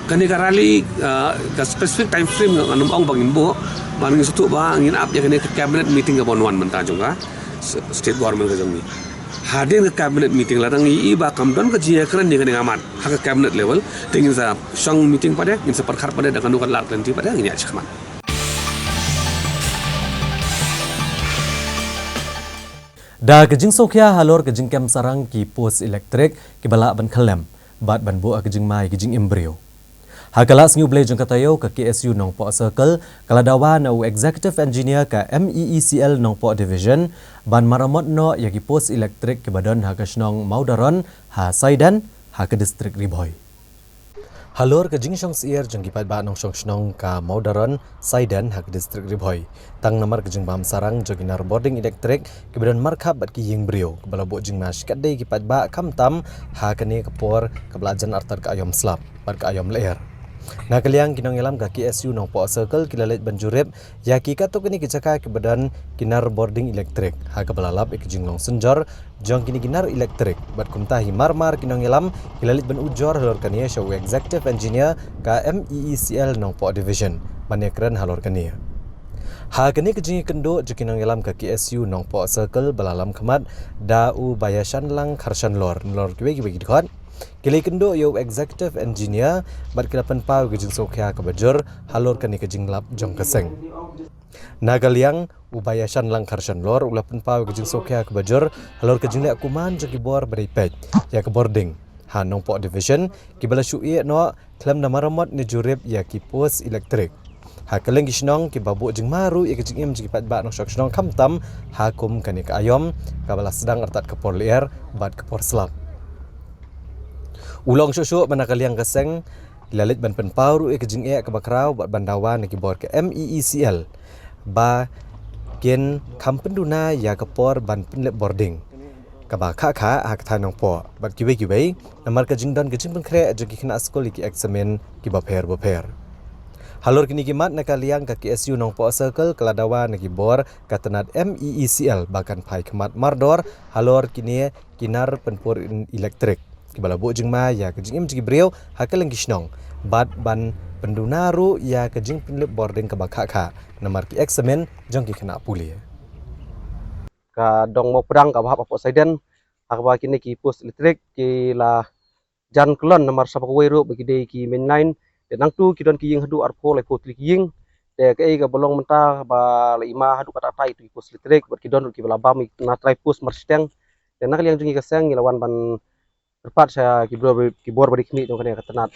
Kane ka rally, ah, ka specific time frame ngan ym ong ba ngin buh, ba ngin sngewthuh ba ngin ap ïa kane ka cabinet meeting kaba wan mynta jong ka s-, state government ka jong ngi. Hadien ka cabinet meeting lada ngi i ba kam don ka jingïakren ïa kane ka mat ha ka cabinet level, te ngin sa shong meeting pat de, ngin sa pyrkhat pat de da kano ka lad ka lynti pat de ngin ïaid shakhmat. Da ka jingsngewkhia halor ka jingkem sarang ki post elektrik kiba lah ban khyllem bad ban buh ha ka jingma ïa ki jingim briew. Ha ka lad Sngi U Blei jong ka taïew, ka K S U Nongpoh Circle ka la dawa na u Executive Engineer ka M E E C L Nongpoh Division ban maramot noh ïa ki post elektrik kiba don ha ka shnong Mawdaron ha Saiden ha ka district Ri Bhoi. Halor ka jingshong syiar jong ki paidbah nongshong shnong ka Mawdaron Saiden ha ka district Ri Bhoi, tang namar ka jingbam sarang jong ki nar bording elektrik kiba don markhap bad ki ïing briew, kaba la buh jingma shikatdei ki paidbah khamtam ha kane ka por kaba la jan artat ka aïom slap bad ka aïom lyer. Na ka liang ki nongïalam ka K S U Nongpoh Circle ki la leit ban jurip ïa ki katto katne ki jaka kiba don ki nar bording elektrik, ha kaba la lap ïa ki jinglong synjor jong kine ki nar elektrik, bad kumta hi mar mar ki nongïalam ki la leit ban ujor halor kane sha u Executive Engineer ka M E E C L Nongpoh Division ban ïakren halor kane. Ha kane ka jingïakynduh jong ki nongïalam ka K S U Nongpoh Circle ba la lam khmat da u Baïashanlang Kharshanlor, nalor kiwei kiwei ki dkhot, ki la ïakynduh ïa u Executive Engineer bad ki la pynpaw ïa ka jingsngewkhia kaba jur halor kane ka jinglap jong ka seng. Na ka liang u Baïashanlang Kharshanlor u la pynpaw ïa ka jingsngewkhia kaba jur halor ka jingleh kuman jong ki bor ba dei peit ïa ka bording ha Nongpoh Division, kiba la shu ïeh noh khlem da maramot ne jurip ïa ki post elektrik. Ha kylleng ki shnong kiba buh jingma ruh ïa ka jingim jong ki paidbah nongshong shnong khamtam ha kum kane ka aïom kaba la sdang artat ka por lyer bad ka por slap. U la ong shuh shuh ba na ka liang ka seng la leit ban pynpaw ruh ïa ka jingeh kaba khraw bad ban dawa na ki bor ka M E E C L ba kin kham pynduna ïa ka por ban pynlip bording kaba khah khah ha ka thaiñ Nongpoh bad kiwei kiwei, namar ka jingdon ka jingpynkhreh jong ki khynnah skul ïa ki eksamin kiba pher bapher. Halor kine ki mat, na ka liang ka K S U Nongpoh Circle ka la dawa na ki bor ka tnat M E E C L ba kan phai khmat mardor halor kine ki nar pynpur elektrik kiba la buh jingma ïa ka jingim jong ki briew ha kylleng ki shnong, bad ban pynduna ruh ïa ka jingpynlip bording kaba khah khah namar ki eksamin jong ki khynnah pule. Ka dong Mawpdang kaba hap hapoh Saiden, ha kaba kine ki post elektrik ki la jan kyllon namar sha ba kawei ruh ba ki dei ki main line. Te nangtu ki don ki ïing haduh arphew laiphew tylli ki ïing, Te kaei kaba long mynta ba la i ma haduh katta katta ïa ki post electric bad ki don ruh kiba la bam na trai post marshiteng. Te na ka liang jong ngi ka seng ngi la wan ban kyrpad sha ki bor, ki bor ba dei khmih jong kane ka tnat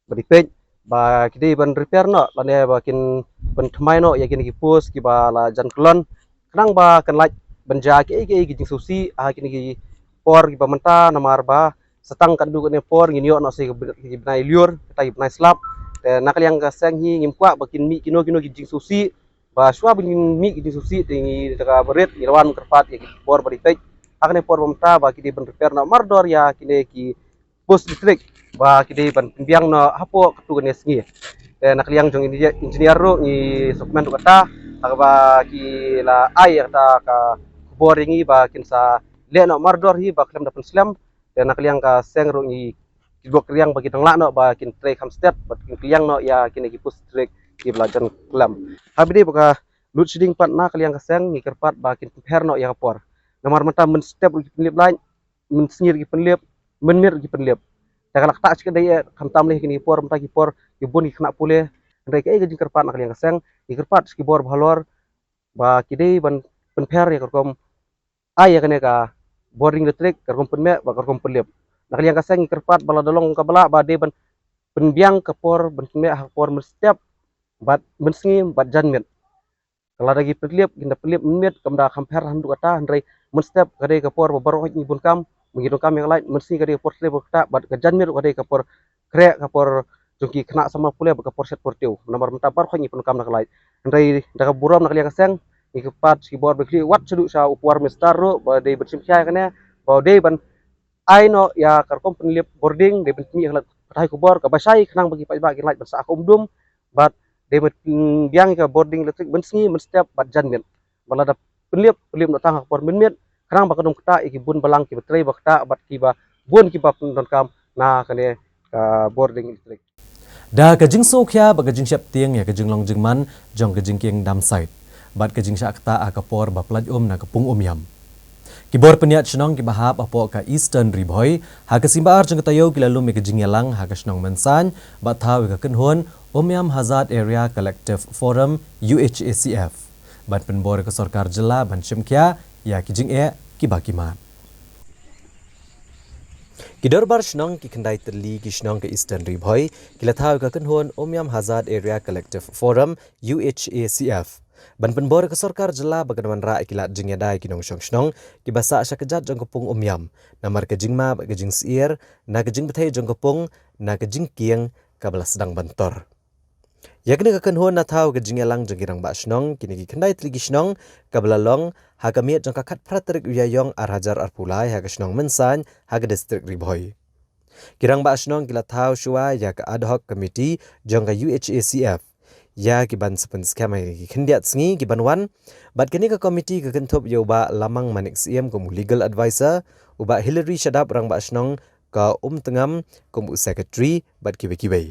ba dei peit ba ki dei ban repair noh lane ba kin pynthymmai noh ïa kine ki post kiba la jan kyllon, khnang ba kan lait ban jia kiei kiei ki jingsngewsih ha kine ki por kiba mynta, namar ba sa tang katto katne por ngin ïoh noh sa ki bnai lyiur, kata ki bnai slap. Te na ka liang ka seng hi ngim kwah ba kin mih kino kino ki jingsngewsih, ba shuwa ba ngin mih ki jingsngewsih te ngi da kaba rit ngi la wan kyrpad ïa ki bor ba dei peit ha kane por ba mynta ba ki dei ban repair noh mardor ïa kine ki post electric ba ki dei ban pynbiang noh hapoh katto katne sngi. Te na ka liang jong engineer, engineer ruh ngi sngewkmen ruh kata ha kaba ki la ai ïa kata ka khubor ïa ngi ba kin sa leh noh mardor hi ba khlem da pynslem. Te na ka liang ka seng ruh ngi ki bok riang ba ki dang lah noh ba kin trei kham stet bad kin kylliang noh ïa kine ki post electric kiba la jan kyllon. Ha ba dei ba ka load shedding pat na ka liang ka seng ngi kyrpad ba kin pynpher noh ïa ka por. Namar mynta mynstep ruh ki pynlip lait, mynsngi ruh ki pynlip, mynmiet ruh ki pynlip. Te ka la ktah shi katdei eh, khamtam lei kine ki por mynta ki por ki bun ki khynnah pule. Hynrei kaei ka jingkyrpad na ka liang ka seng ngi kyrpad sha ki bor ba halor ba ki dei ban pynpher ïa ka rukom ai ïa kane ka bording electric, ka rukom pynmeh bad ka rukom pynlip. Na ka liang ka seng ngi kyrpad ba lada long kaba lah ba dei ban pynbiang ka por ban pynmeh ha ka por mynstep bad mynsngi bad janmiet. Ka lada ki pynlip, kin da pynlip mynmiet, kam da kham pher haduh katta, hynrei mynstep ka dei ka por ba baroh ngi bun kam, ba ngi donkam ïa ka lait, mynsngi ka dei ka por slem ba kata, bad ka janmiet ka dei ka por khreh, ka por jong ki khynnah samla pule bad ka por shet por tiew. Namar mynta baroh ngi pyndonkam na ka lait. Hynrei da ka burom na ka liang ka seng ngi kyrpad sha ki bor ba khlieh wat shaduh sha u Prime Minister ruh ba dei ban shim khia ïa kane, ba dei ban ai noh ïa ka rukom pynlip bording, dei ban pynmih ïa ka lad pathai khubor kaba shai khnang ba ki paidbah kin lait ban sah ha ka umdum bad dei ban pynbiang ïa ka bording electric mynsngi mynstep bad janmiet. Ba lada pynlip, pynlip noh tang ha ka por mynmiet khnang ba kan ym ktah ïa ki bun balang kiba trei ba ktah bad kiba bun kiba pyndonkam na kane ka bording electric. Da ka jingsngewkhia bad ka jingsheptieng ïa ka jinglong jingman jong ka jingkieng dump site bad ka jingshah ktah ha ka por ba pyllait um na ka pung Umiam. Ki bor pynïaid shnong kiba hap hapoh ka Eastern Ri Bhoi ha ka seng ba ar jong ka taïew ki la lum ïa ka jingïalang ha ka shnong Mynsain bad thaw ïa ka kynhun Umiam Hazard Area Collective Forum, U H A C F, ban pynbor ïa ka sorkar jylla ban shim khia ïa ki jingeh kiba ki mad. Ki dorbar shnong ki khyndai tylli ki shnong ka Eastern Ri Bhoi ki la thaw ïa ka kynhun Umiam Hazard Area Collective Forum, U H A C F, ban pynbor ïa ka sorkar jylla ba kan wanrah ïa ki lad jingïada ïa ki nongshong shnong kiba sah sha kjat jong ka pung Umiam namar ka jingma bad ka jingsyier na ka jingbthei jong ka pung na ka jingkieng kaba la sdang ban tor. Ïa kane ka kynhun na thaw ka jingïalang jong ki rangbah shnong kine ki khyndai tylli ki shnong kaba la long ha ka miet jong ka khatphra tarik u Ïaïong ar hajar arphew lai ha ka shnong Mynsain ha ka distrik Ri Bhoi. Ki rangbah shnong ki la thaw shuwa ïa ka ad hoc committee jong ka U H A C F ïa ki ban sa pynskhem ha ki khyndiat sngi ki ban wan bad kane ka committee ka kynthup ïa u Bah Lamang Manik Syiem kum u legal adviser, u Bah Hilary Shadap rangbah shnong ka Umtngam kum u secretary bad kiwei kiwei.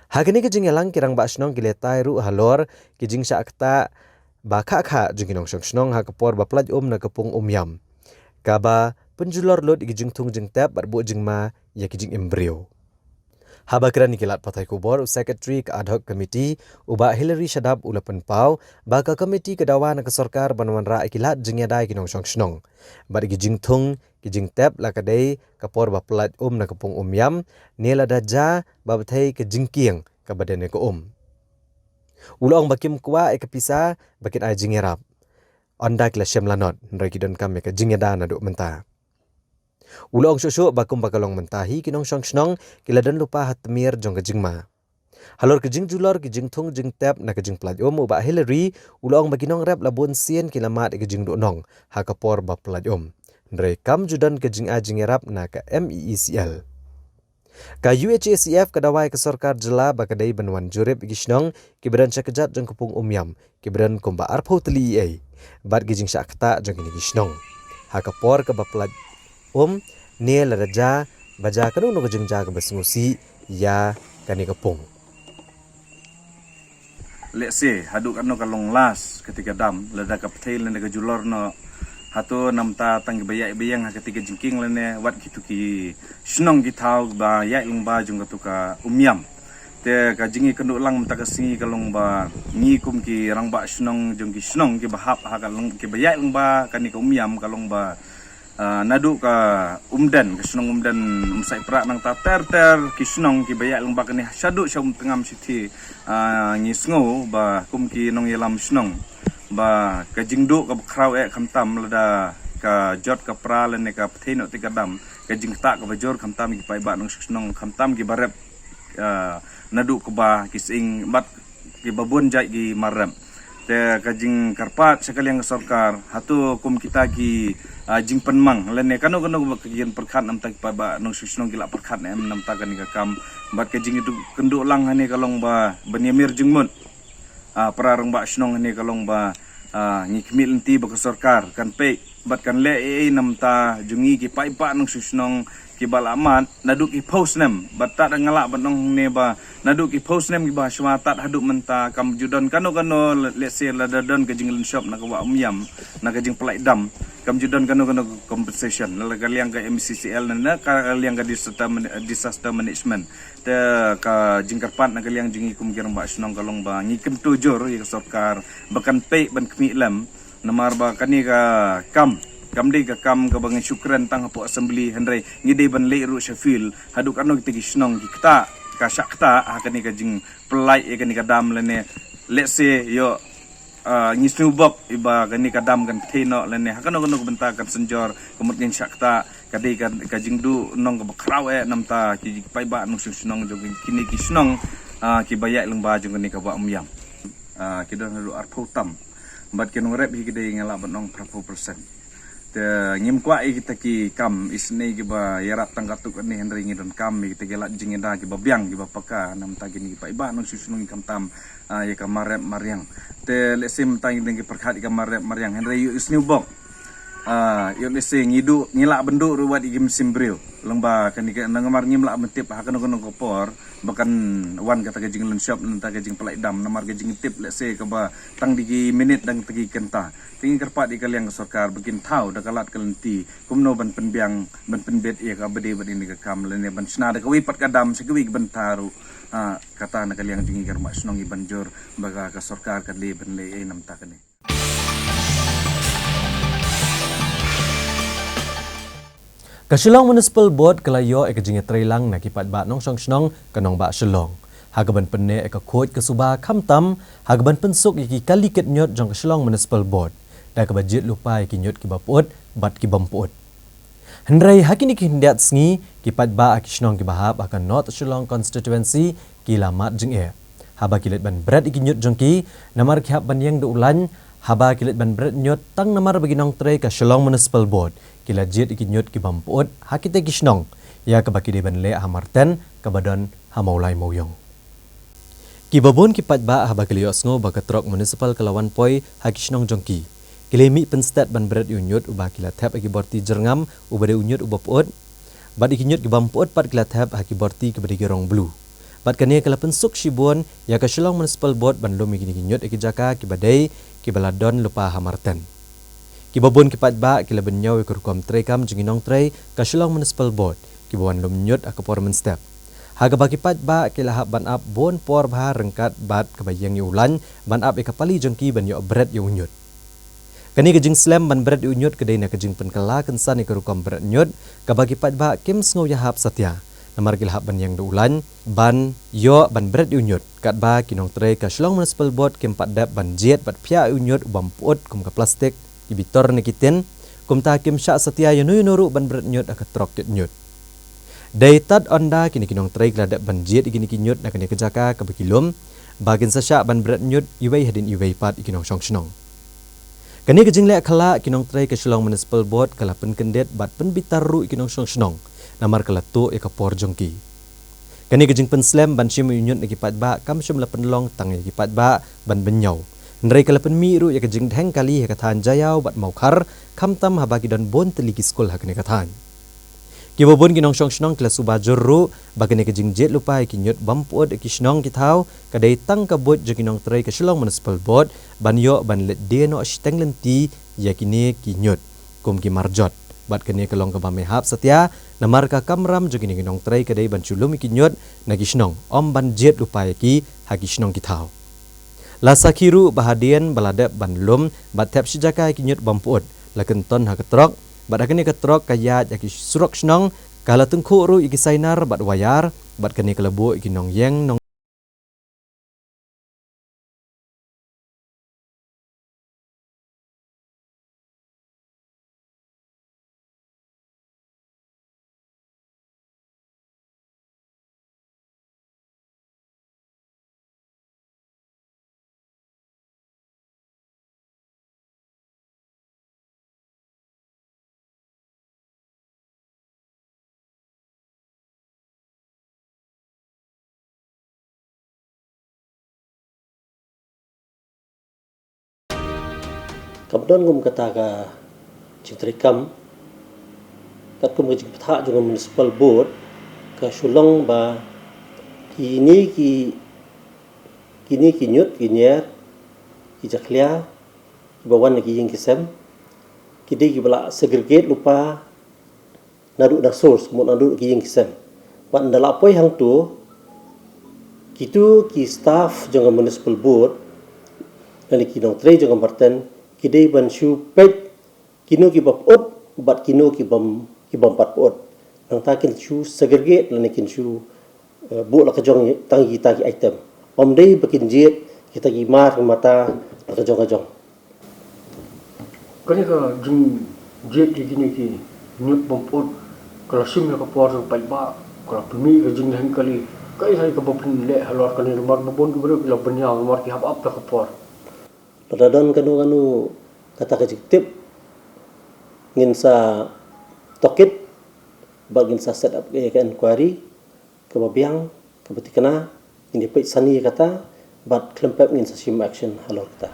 Ha kane ka jingïalang ki rangbah shnong ki la tai ruh halor ki jingshah ktah ba khah khah jong ki nongshong shnong ha ka por ba pyllait um na ka pung Umiam kaba pynjulor lut ïa ki jingthung jingtep bad buh jingma ïa ki jingim briew. Haba kren ïa ki lad pathai khubor u secretary ka ad hoc committee u Bah Hilary Shadap u la pynpaw ba ka committee ka dawa na ka sorkar ban wanrah ïa ki lad jingïada ïa ki nongshong shnong bad ïa ki jingthung ki jingtep la ka dei ka por ba pyllait um na ka pung Umiam ne lada jia ba bthei ka jingkieng kaba dei ne ka um. U la ong ba kim kwah ïa ka pisa ba kin ai jingïarap ynda ki la shem lanot hynrei ki donkam ïa ka jingïada naduh mynta. U la ong shuh shuh ba kumba ka long mynta hi ki nongshong shnong ki la don lypa ha tmier jong ka jingma. Halor ka jingjulor ki jingthung jingtep na ka jingpyllait um u Bah Hilary u la ong ba ki nongrep la bun sien ki la mad ïa ka jingduhnong ha ka por ba pyllait um. Hynrei kam ju don ka jingai jingïarap na ka M E E C L. Ka U H A C F ka dawa ïa ka sorkar jylla ba ka dei ban wan jurip ïa ki shnong kiba don sha kjat jong ka pung Umiam kiba don kumba arphew tylli ei bad ki jingshah ktah jong kine ki shnong ha ka por kaba pyllait um ne lada jia ba jia kano kano ka jingjia kaba sngewsih ïa kane ka pung. Let's say haduh katno ka long last kata ka dam, lada ka pthei lane ka julor noh hato namta tang kiba ïaid ba ïeng ha kata ka jingkieng lane wat kito ki shnong ki thaw ba ïaid lyngba jong kato ka Umiam. Te ka jingïakynduh lang mynta ka sngi ka long ba ngi kum ki rangbah shnong jong ki shnong kiba hap ha ka long kiba ïaid lang ba kane ka Umiam ka long ba, ah, naduh ka Umden, ka shnong Umden, Umsaipra nangta ter ter ki shnong kiba ïaid lang ba kane shaduh sha Umtngam shithi, ah, ngi sngew ba kum ki nongïalam shnong ba ka jingduh kaba khraw eh khamtam lada ka jot ka pra lane ka pthei noh te ka dam, ka jingktah kaba jur khamtam ki paidbah nongshong shnong khamtam kiba rep, ah, naduh kaba ki sying bad kiba bun jait ki mar rep. Te ka jingkyrpad sha ka liang ka sorkar, hato kum kita ki, ah, jingpynmang lane kano kano ba ki jingpyrkhat namta ki paidbah nongshong shnong ki la pyrkhat ne em namta kane ka kam. Bad ka jingïakynduh lang hangne ka long ba ban ïamir jingmut, ah, para rangbah shnong hangne ka long ba, ah, ngi khmih lynti ba ka sorkar kan peit bad kan leh ei ei namta jong ngi ki paidbah nongshong shnong kiba la mad naduh ki phew snem. Bad tad nga lah ban ong hangne ba naduh ki phew snem kiba shuwa tad haduh mynta kam ju don kano kano, let's say lada don ka jinglynshop na ka Wah Umiam, na ka jingpyllait dam, kam ju don kano kano compensation na ka liang ka M C C L na ka liang ka disaster man-, disaster management. Te ka jingkyrpad na ka liang jong ngi kum ki rangbah shnong ka long ba ngi kyntu jur ïa ka sorkar ba kan peit ban khmih lem. Namar ba kane ka kam kam dei ka kam kaba ngi shu kren tang hapoh assembly, hynrei ngi dei ban leit ruh sha field haduh kano kita ki shnong ki ktah, ka shah ktah ha kane ka jingpyllait ïa kane ka dam lane, let's say, ïoh, ah, ngi sngewbok iba kane ka dam kan pthei noh lane ha kano kano ka bynta kan synjor ka mut ngin shah ktah. Ka dei ka, ka jingduh nong kaba khraw eh namta ki paidbah nongshong shnong jong kine ki shnong, ah, kiba ïaid lang ba jong kane ka Wah Umiam. Ah, ki don haduh arphew tam bad ki nongrep hi ki dei nga lah ban ong phra phew percent. Te ngim kwah ïa kita ki kam isynei kiba ïarap tang katto katne, hynrei ngi donkam ïa kita ki lad jingïada kiba biang kiba paka namta kine ki paidbah nongshong shnong khamtam, ah, ïa ka mar rep mar riang. Te let's say mynta ngi dang ki pyrkhat ïa ka mar rep mar riang, hynrei ïoh i sniewbok, ah, ïoh let's say ngi duh, ngi lah ban duh ruh wat ïa ki mynsiem briew. Lang ba kane ka namar ngim lah ban tip ha kano kano ka por ba kan wan kata ka jinglynshop namta ka jingpyllait dam, namar ka jingtip let's say kaba tang da ki minit tang da ki kynta. Te ngi kyrpad ïa ka liang ka sorkar ba kin thaw da ka lad ka lynti kumno ban pynbiang, ban pynbit ïa kaba dei bad ine ka kam lane ban shna da kawei pat ka dam sha kawei ka bynta ruh, ah, kata na ka liang jong ngi ki rangbah shnong ngi ban jur ba ka, ka sorkar kan leh ban leh ei namta kane. Ka Shillong Municipal Board ka la ïoh ïa ka jingïatreilang na ki paidbah nongshong shnong ka nongbah Shillong ha kaban pynneh ïa ka khuid ka suba khamtam ha kaban pynsuk ïa ki kali kit ñiut jong ka Shillong Municipal Board da kaba jied lypa ïa ki ñiut kiba pyut bad ki bym pyut. Hynrei ha kine ki khyndiat sngi ki paidbah ha ki shnong kiba hap ha ka North Shillong Constituency ki la mad jingeh haba ki leit ban bret ïa ki ñiut jong ki, namar ki hap ban ïeng da u lain haba ki leit ban bret ñiut tang namar ba ki nongtrei ka Shillong Municipal Board ki la jied ïa ki ñiut ki bym pyut ha kita ki shnong, ïa kaba ki dei ban leh ha Marten kaba don ha Mawlai Mawiong. Kiba bun ki paidbah haba ki la ïohsngew ba ka trok municipal ka la wan poi ha ki shnong jong ki, ki la mih pynstet ban bret ïa u ñiut uba ki la thep ha ki borti jyrngam uba dei u ñiut uba pyut, bad ïa ki ñiut ki bym pyut pat ki la thep ha ki borti kiba dei ki rong blue. Bad kane ka la pynsuk shibun ïa ka Shillong Municipal Board ban lum ïa kine ki ñiut ha ki jaka kiba dei kiba la don lypa ha Marten. Kiba bun ki paidbah ki la bynñiew ïa ka rukom treikam jong ki nongtrei ka Shillong Municipal Board kiba wan lum ñiut ha ka por mynstep, ha kaba ki paidbah ki la hap ban ap bun por bha ryngkat bad kaba ïeng ïa u lain ban ap ïa ka pali jong ki ban ïoh bret ïa u ñiut. Kane ka jingslem ban bret ïa u ñiut ka dei na ka jingpynkylla kynsan ïa ka rukom bret ñiut kaba ki paidbah kim sngew ïahap satia, namar ki la hap ban ïeng da u lain ban ïoh ban bret ïa u ñiut, katba ki nongtrei ka Shillong Municipal Board kim pat dep ban jied bad phiah ïa u ñiut u bym pyut kum ka plastik, ki bitor ne ki tin. Kumta kim shah satia ïano ïano ruh ban bret ñiut ha ka trok kit ñiut. Dei tad ynda kine ki nongtrei ki la dep ban jied ïa kine ki ñiut na kane ka jaka kaba ki lum, ba kin sa shah ban bret ñiut iwei hadien iwei pat ïa ki nongshong shnong. Kane ka jingleh khyllah ki nongtrei ka Shillong Municipal Board ka la pynkyndit bad pynbitar ruh ïa ki nongshong shnong, namar ka la tuh ïa ka por jong ki. Kane ka jingpynslem ban shim ïa u ñiut na ki paidbah kam shym la pynlong tang ïa ki paidbah ban bynñiew, hynrei ka la pynmih ruh ïa ka jingdheng kali ha ka thaiñ Jaïaw bad Mawkhar, khamtam haba ki don bun tylli ki skul ha kane ka thaiñ. Kiba bun ki nongshong shnong ki la suba jur ruh ba kane ka jingjied lypa ïa ki ñiut bym pyut ha ki shnong ki thaw ka dei tang ka buit jong ki nongtrei ka Shillong Municipal Board ban ïoh ban leit die noh shiteng lynti ïa kine ki ñiut kum ki marjot. Bad kane ka long kaba me hap satia, namar ka kamram jong kine ki nongtrei ka dei ban shu lum ïa ki ñiut na ki shnong, ym ban jied lypa ïa ki ha ki shnong ki thaw. La sakhi ruh ba hadien ba la dep ban lum bad thep shi jaka ïa ki ñiut bym pyut, la kynton ha ka trok, bad ha kane ka trok ka ïaid ha ki surok shnong, ka la tyngkhuh ruh ïa ki sainar bad waiar, bad kane ka la buh ïa ki nongïeng nong Kam don kum kata ka jingtrei kam, katkum ka jingpyntha jong ka municipal board, ka shu long ba kine ki, kine ki ñiut ki ñier, ki jakhlia, kiba wan na ki ïing ki sem, ki dei kiba la segregate lypa naduh na source, mut naduh ki ïing ki sem. Bad ynda la poi hangto, kito ki staff jong ka municipal board, lane ki nongtrei jong ka Marten, ki dei ban shu peit kino kiba pyut bad kino kibym, kibym pat pyut. Nangta kin shu segregate lane kin shu, eh, buh la ka jong tang kita ki item. Ym dei ba kin jied kita ki mar ki mata la ka jong ka jong. Kane ka jingjied ïa kine ki ñiut bym pyut ka la shim ïa ka por jong paidbah, ka la pynmih ka jingleheng kali. Kaei hi kaba pynleh halor kane, namar ba bun ki briew ki la bynñiaw namar ki hap ap da ka por. Lada don kano kano kata ka jingtip, ngin sa tohkit bad ngin sa set up ïa ka inquiry kaba biang, kaba thikna, ngin ïa peit sani ïa kata, bad khlem pep ngin sa shim action halor kata.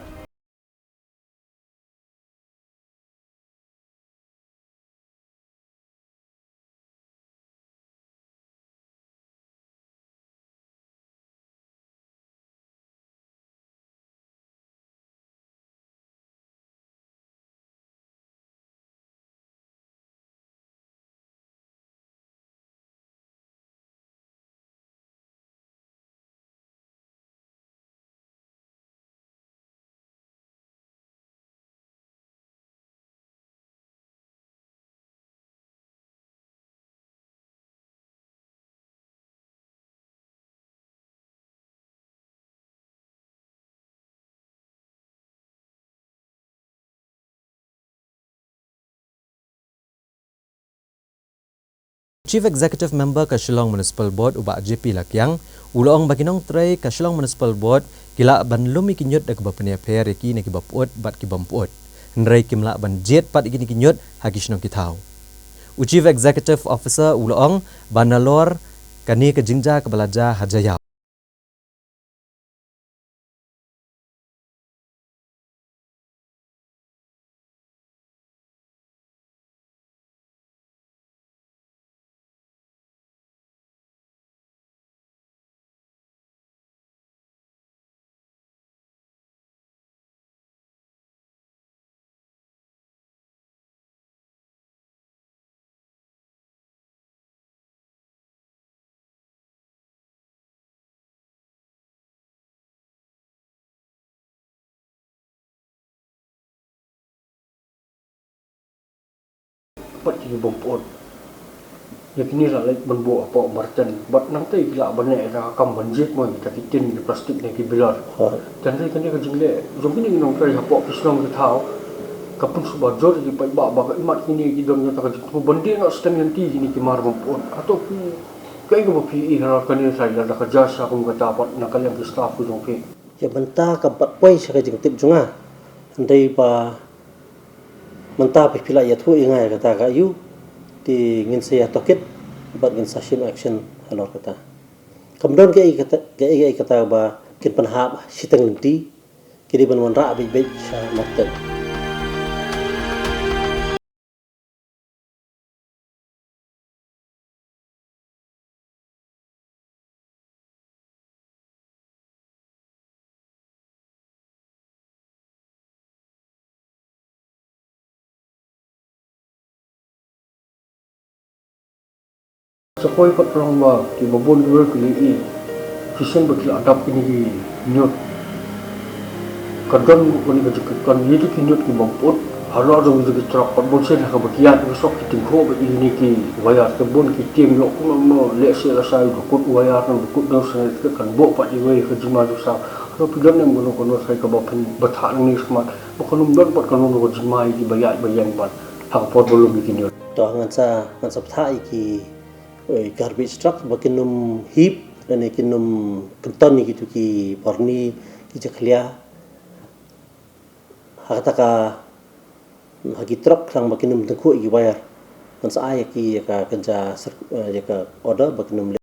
Chief Executive Member ka Shillong Municipal Board u Bah J P Lakiang, u la ong ba ki nongtrei ka Shillong Municipal Board ki lah ban lum ïa ki ñiut da kaba pynïapher ïa ki na kiba pyut bad kibym pyut. Hynrei kim lah ban jied pat ïa kine ki ñiut ha ki shnong ki thaw. U Chief Executive Officer u la ong ba nalor kane ka jingjia kaba la jia ha Jaïaw. Pat ki bym pyut. Ïa kine la leit ban buh hapoh Marten. Bad nangta ki lah ban leh da ka kam ban jied mo, da ki tin, ki plastik ne ki bilar. Hooid. Te hynrei kane ka jingleh jong kine ki nongtrei hapoh ki shnong ki thaw ka pynsuba jur ïa ki paidbah ba ka imat kine ki don kata ka jingthmu ban die noh stem ïa kine ki mar bym pyut. Hato phi, kaei kaba phi ïohi halor kane, sa ïa da ka jia sha kum kata pat na ka liang ki staff ki jong phi? Ïa mynta kam pat poi sha ka jingtip jong nga. Hynrei ba mynta phi, phi la ïathuh ïa nga ïa kata ka ïu, te ngin sa ïa tohkit bad ngin sa shim action halor kata. Kam don kaei kata, kaei, kaei kata ba kin pynhap shiteng lynti, ki dei ban wanrah beit beit sha Marten. Sa poi pat rong ba ki ba bun ki ba ki lei, ki sien ba ki la dap kine ki ñiut. Ka don ruh kane ka jingkyrpad, ïa ki ñiut ki bym put. Halor jong ki trok pat bun sien ha kaba ki ïaid ki suk ki tyngkhuh bad ïa kine ki wire, te bun ki tieng ïoh kumno kumno, lehse lashai u da kut wire, u da kut dang sngewthuh kan buh pat iwei ka jingma jingsaw. Halor phi don em kano kano shai kaba phin batai nangne shakhmat ba kan ym don pat kano kano ka jingma ïa ki ba ïaid ba ïeng pat ha ka por ba lum ïa ki ñiut. To ngan sa, ngan sa batai ïa ki, eh, garbage truck ba kin ym hip lane kin ym kynton ïa kito ki byrni, ki jakhlia. Ha kata ka, ha ki trok khnang ba kin ym tyngkhuh ïa ki wire. Ngan sa ai ïa ki, ïa ka kynja sir-, eh, ïa ka order ba kin ym leh.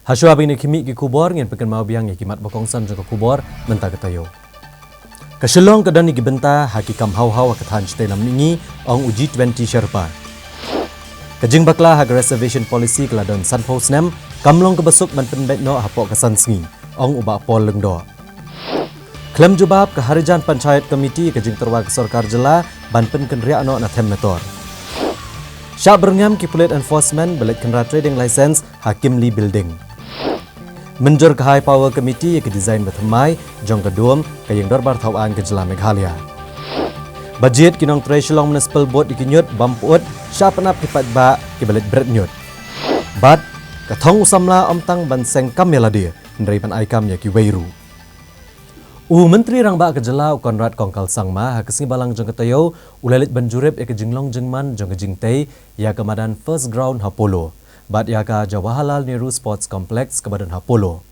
Hashwa ba ngin ïa khmih ki khubor, ngin pynkynmaw biang ïa ki mat ba kongsan jong ka khubor mynta ka taïew. Ka Shillong ka don ïa ki bynta ha ki kam haw haw ha ka thaiñ shatei lam mihngi, ong u G twenty Sherpa. Ka jingbakla ha ka reservation policy ka la don sanphew snem, kam long kaba suk ban pynbeit noh hapoh ka san sngi, ong u Bah Paul Lyngdoh. Khlem jubab ka Harijan Panchayat Committee ka jingtyrwa ka sorkar jylla ban pynkynriah noh na Them Metor. Shah byrngem ki pulit enforcement ba leit khynra trading license ha Kimli Building. Mynjur ka High Power Committee ïa ka design ba thymmai jong ka dome ka Ïing Dorbar Thawaiñ ka jylla Meghalaya. Ba jied ki nongtrei Shillong Municipal Board ïa ki ñiut bym put, shah pynap ki paidbah kiba leit bret ñiut. Bad ka thong u samla ym tang ban seng kam ïa lade, hynrei ban ai kam ïa kiwei ruh. U Myntri Rangbah ka jylla u Conrad Kongkal Sangma ha ka sngi Balang jong ka taïew u la leit ban jurip ïa ka jinglong jingman jong ka jingtei ïa ka madan First Ground ha Polo bad ïa ka Jawaharlal Nehru Sports Complex kaba don ha Polo.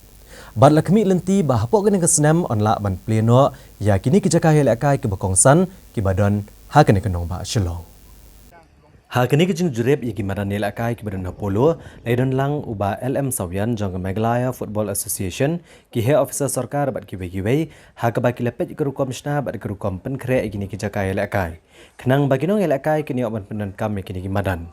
Bad la khmih lynti ba hapoh kane ka snem yn lah ban plie noh ïa kine ki jaka ïalehkai kiba kongsan kiba don ha kane ka nongbah Shillong. Ha kane ka jingjurip ïa ki madan ïalehkai kiba don ha Polo, la ïadon lang u Bah L M Sawian jong ka Meghalaya Football Association, ki heh officer sorkar bad kiwei kiwei, ha kaba ki la peit ïa ka rukom shna bad ka rukom pynkhreh ïa kine ki jaka ïalehkai, khnang ba ki nongïalehkai kin ïoh ban pyndonkam ïa kine ki madan.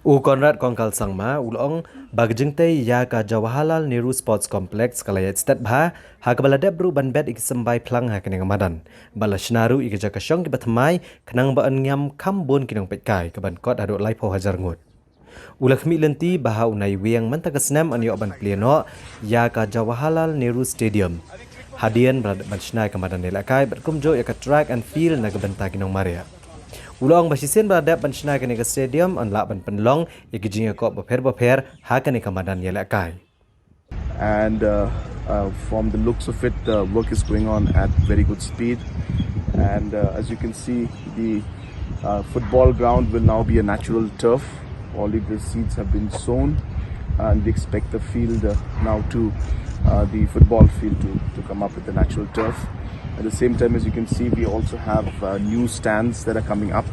U Conrad Kongkal Sangma u la ong ba ka jingtei ïa ka Jawaharlal Nehru Sports Complex ka la ïaid stet bha, ha kaba la dep ruh ban bet ïa ki symbai phlang ha kane ka madan. Bad la shna ruh ïa ki jaka shong kiba thymmai, khnang ba yn ngiam kham bun ki nongpeitkai, kaban kot haduh laiphew hajar ngut. U la khmih lynti ba ha u Naiwieng mynta ka snem yn ïoh ban plie noh ïa ka Jawaharlal Nehru Stadium, hadien ba la dep ban shna ïa ka madan ïalehkai bad kumjuh ïa ka track and field na ka bynta ki nongmareh. U la ong ba shisien ba la dep ban shna ïa kane ka stadium yn lah ban pynlong ïa ki jingïakop bapher bapher ha kane ka madan ïalehkai. And uh, uh, from the looks of it, the work is going on at very good speed. And uh, as you can see, the uh, football ground will now be a natural turf. Already the seeds have been sown, and we expect the field uh, now to, uh, the football field to, to come up with a natural turf. At the same time, as you can see, we also have uh, new stands that are coming up,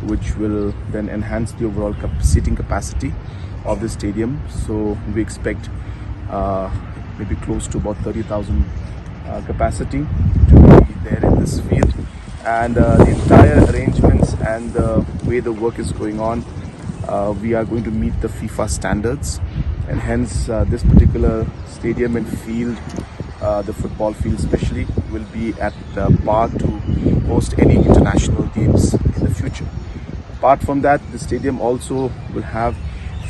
which will then enhance the overall cap- seating capacity of the stadium. So we expect uh, maybe close to about thirty thousand uh, capacity to be there in this field. And uh, the entire arrangements and the way the work is going on, uh, we are going to meet the FIFA standards, and hence uh, this particular stadium and field, uh, the football field especially, will be at uh, par to host any international games in the future. Apart from that, the stadium also will have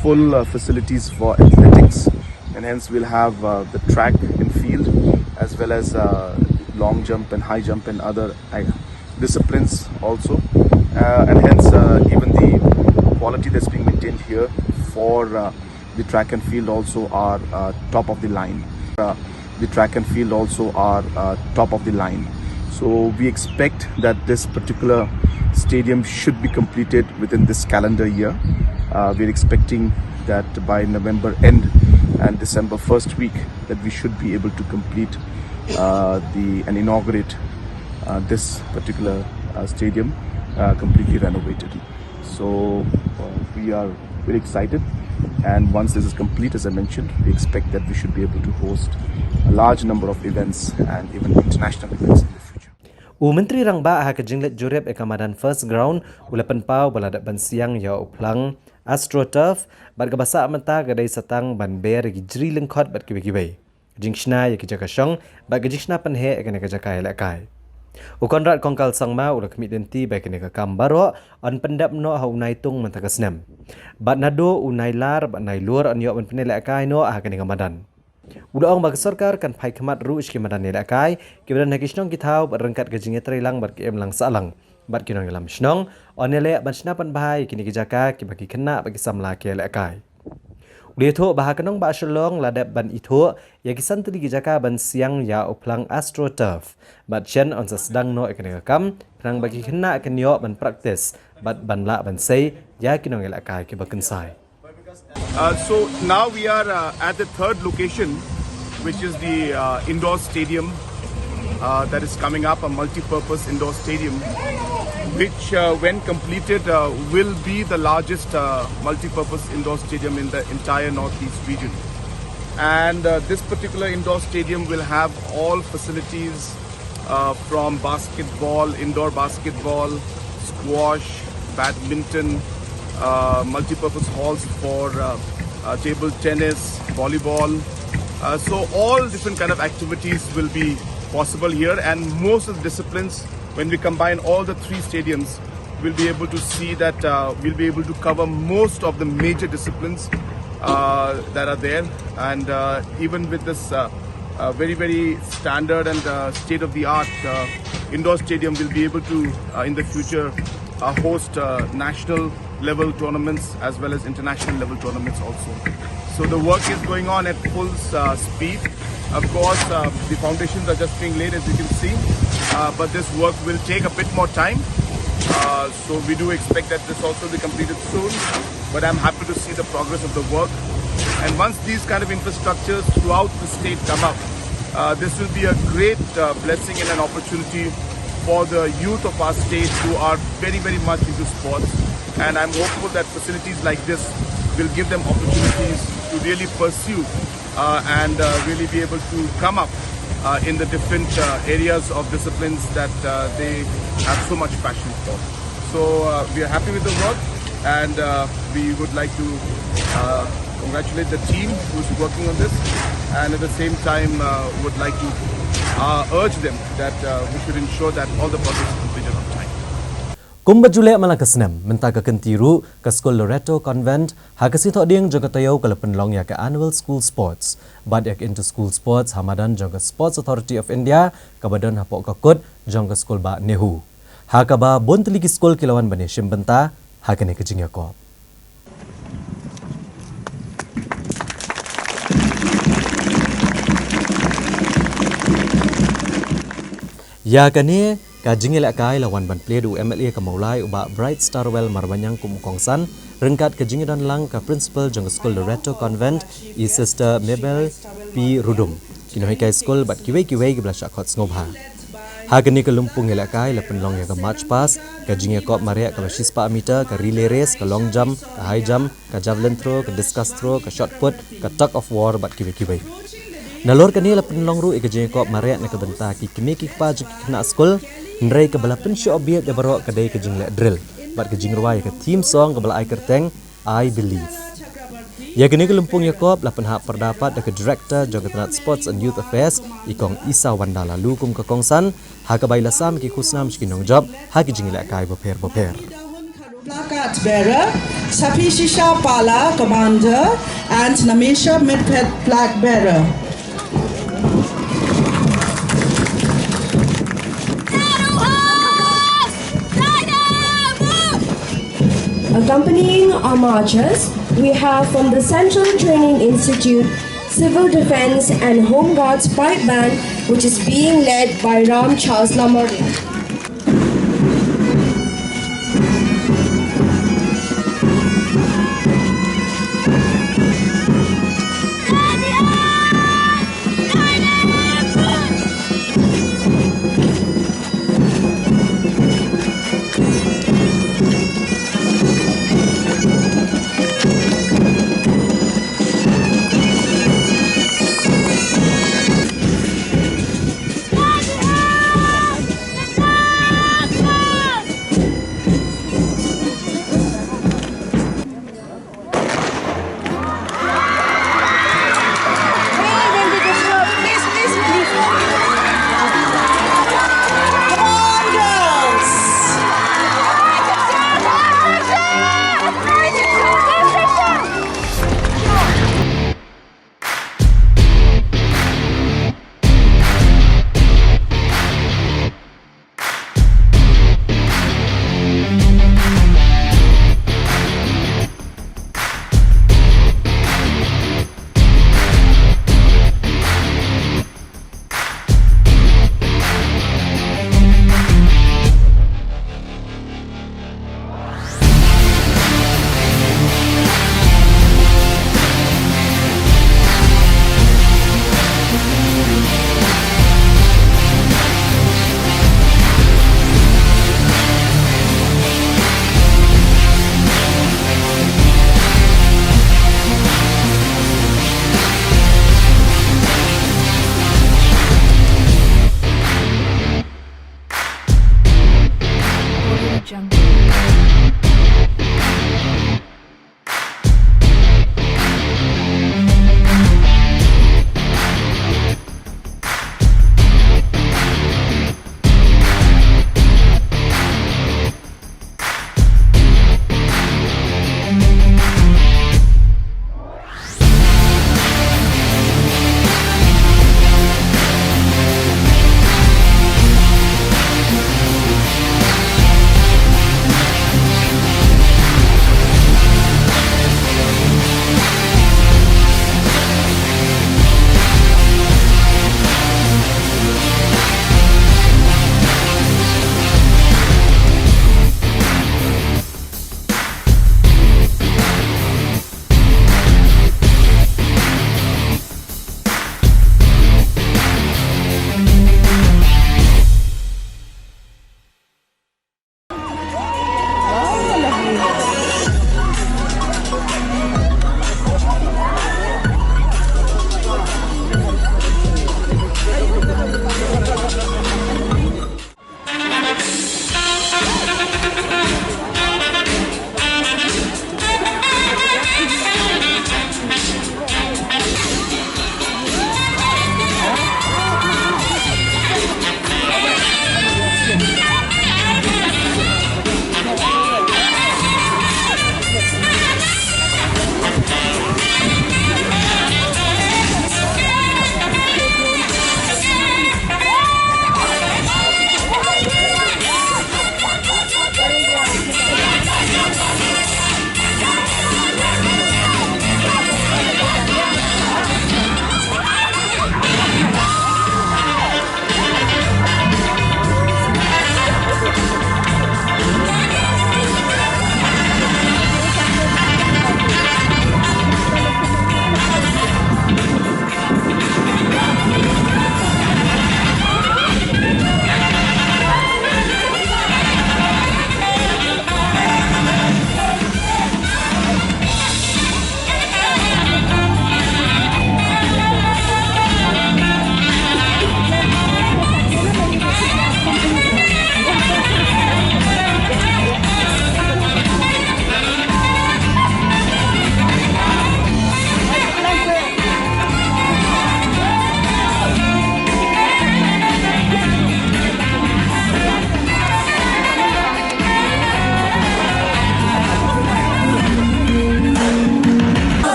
full uh, facilities for athletics, and hence we'll have uh, the track and field, as well as uh, long jump and high jump and other uh, disciplines also. Uh, and hence, uh, even the quality that's being maintained here for uh, the track and field also are uh, top of the line. Uh, the track and field also are uh, top of the line. So we expect that this particular stadium should be completed within this calendar year. Uh, we're expecting that by November end and December first week, that we should be able to complete uh, the and inaugurate uh, this particular uh, stadium uh, completely renovated. So uh, we are very excited, and once this is complete, as I mentioned, we expect that we should be able to host a large number of events and even international events in the future. U Myntri Rangbah ha ka jingleit jurip ïa ka madan First Ground u la pynpaw ba la dep ban siang ïa u phlang AstroTurf bad kaba sah mynta ka dei sa tang ban ber ïa ki jri lyngkhot bad kiwei kiwei, ka jingshna ïa ki jaka shong bad ka jingshna pynheh ïa kane ka jaka ïalehkai. U Conrad Kongkal Sangma u la khmih lynti ba ïa kane ka kam baroh yn pyndep noh ha u Naitung mynta ka snem, bad naduh u Nailar bad Nailur yn ïoh ban pynïalehkai noh ha kane ka madan. U la ong ba ka sorkar kan phai khmat ruh sha ki madan ïalehkai kiba don ha ki shnong ki thaw bad ryngkat ka jingïatreilang bad ka imlang sahlang bad ki nongïalam shnong, yn ïaleh ban shna pynbha ïa kine ki jaka kiba ki khynnah bad ki samla ki ïalehkai. U la ïathuh ba ha ka nongbah Shillong la dep ban ithuh ïa ki san tylli ki jaka ban siang ïa u phlang AstroTurf, bad shen yn sa sdang noh ïa kane ka kam khnang ba ki khynnah kin ïoh ban practice bad ban lah ban sei ïa ki nongïalehkai kiba kynsai. Uh, so now we are uh, at the third location, which is the uh, indoor stadium uh, that is coming up, a multi-purpose indoor stadium, which, uh, when completed, uh, will be the largest uh, multi-purpose indoor stadium in the entire Northeast region. And uh, this particular indoor stadium will have all facilities uh, from basketball, indoor basketball, squash, badminton, uh, multi-purpose halls for uh, uh, table tennis, volleyball. Uh, so all different kind of activities will be possible here, and most of the disciplines, when we combine all the three stadiums, we'll be able to see that uh, we'll be able to cover most of the major disciplines uh, that are there. And uh, even with this uh, uh, very, very standard and uh, state-of-the-art uh, indoor stadium, we'll be able to, uh, in the future, uh, host uh, national level tournaments as well as international level tournaments also. So the work is going on at full uh, speed. Of course, uh, the foundations are just being laid, as you can see, uh, but this work will take a bit more time. Uh, so we do expect that this also will be completed soon. But I'm happy to see the progress of the work. And once these kind of infrastructures throughout the state come up, uh, this will be a great uh, blessing and an opportunity for the youth of our state who are very, very much into sports. And I'm hopeful that facilities like this will give them opportunities to really pursue uh, and uh, really be able to come up uh, in the different uh, areas of disciplines that uh, they have so much passion for. So uh, we are happy with the work, and uh, we would like to uh, congratulate the team who's working on this, and at the same time uh, would like to uh, urge them that uh, we should ensure that all the projects are completed on time. Kumba ju leh man la ka snem, mynta ka kynti ruh ka skul Loreto Convent ha ka sngi Thohdieng jong ka taïew ka la pynlong ïa ka Annual School Sports bad ïa ka Inter School Sports ha madan jong ka Sports Authority of India kaba don hapoh ka kut jong ka skul Bah Nehu, ha kaba bun tylli ki skul ki la wan ban ïashim bynta ha kane ka jingïakop. Ïa kane ka jingïalehkai la wan ban plie da u M L A ka Mawlai u Bah Bright Starwell Marbaniang kum u kongsan, ryngkat ka jingïadon lang ka Principal jong ka skul Loreto Convent, i Sister Mabel P Rudum, ki nonghikai skul bad kiwei kiwei kiba la shah khot sngewbha. Ha kane ka lympung ïalehkai la pynlong ïa ka march past, ka jingïakop mareh kaba shispah meter, ka relay race, ka long jump, ka high jump, ka javelin throw, ka discus throw, ka shot put, ka tug of war bad kiwei kiwei. Nalor kane la pynlong ruh ïa ka jingïakop mareh na ka bynta ki kmie ki kpa jong ki khynnah skul, hynrei kaba la pynshoh bieit ïa baroh ka dei ka jingleh drill bad ka jingrwai ïa ka theme song kaba la ai kyrteng I Believe. Ïa kane ka lympung ïakop la pynhap pyrda pat da ka Director jong ka tnat Sports and Youth Affairs, i Kong Isawanda Laloo kum ka kongsan, ha kaba i la sam ïa ki khusnam sha ki nongjop ha ki jingïalehkai bapher bapher. Plaque bearer, Saphishisha Pala, Commander, and Namesha Mitphet, Flag Bearer. Accompanying our marchers, we have from the Central Training Institute, Civil Defence and Home Guards Pipe Band, which is being led by Ram Charles Lamorla.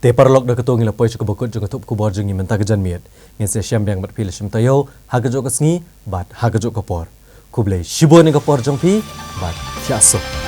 Te paralok, da kato ngi la poi sha kaba kut jong ka thup khubor jong ngi mynta ka janmiet. Ngin sa ïashem biang bad phi la shim taïew ha kajuh ka sngi bad ha kajuh ka por. Khublei shibun ïa ka por jong phi bad thiah suk.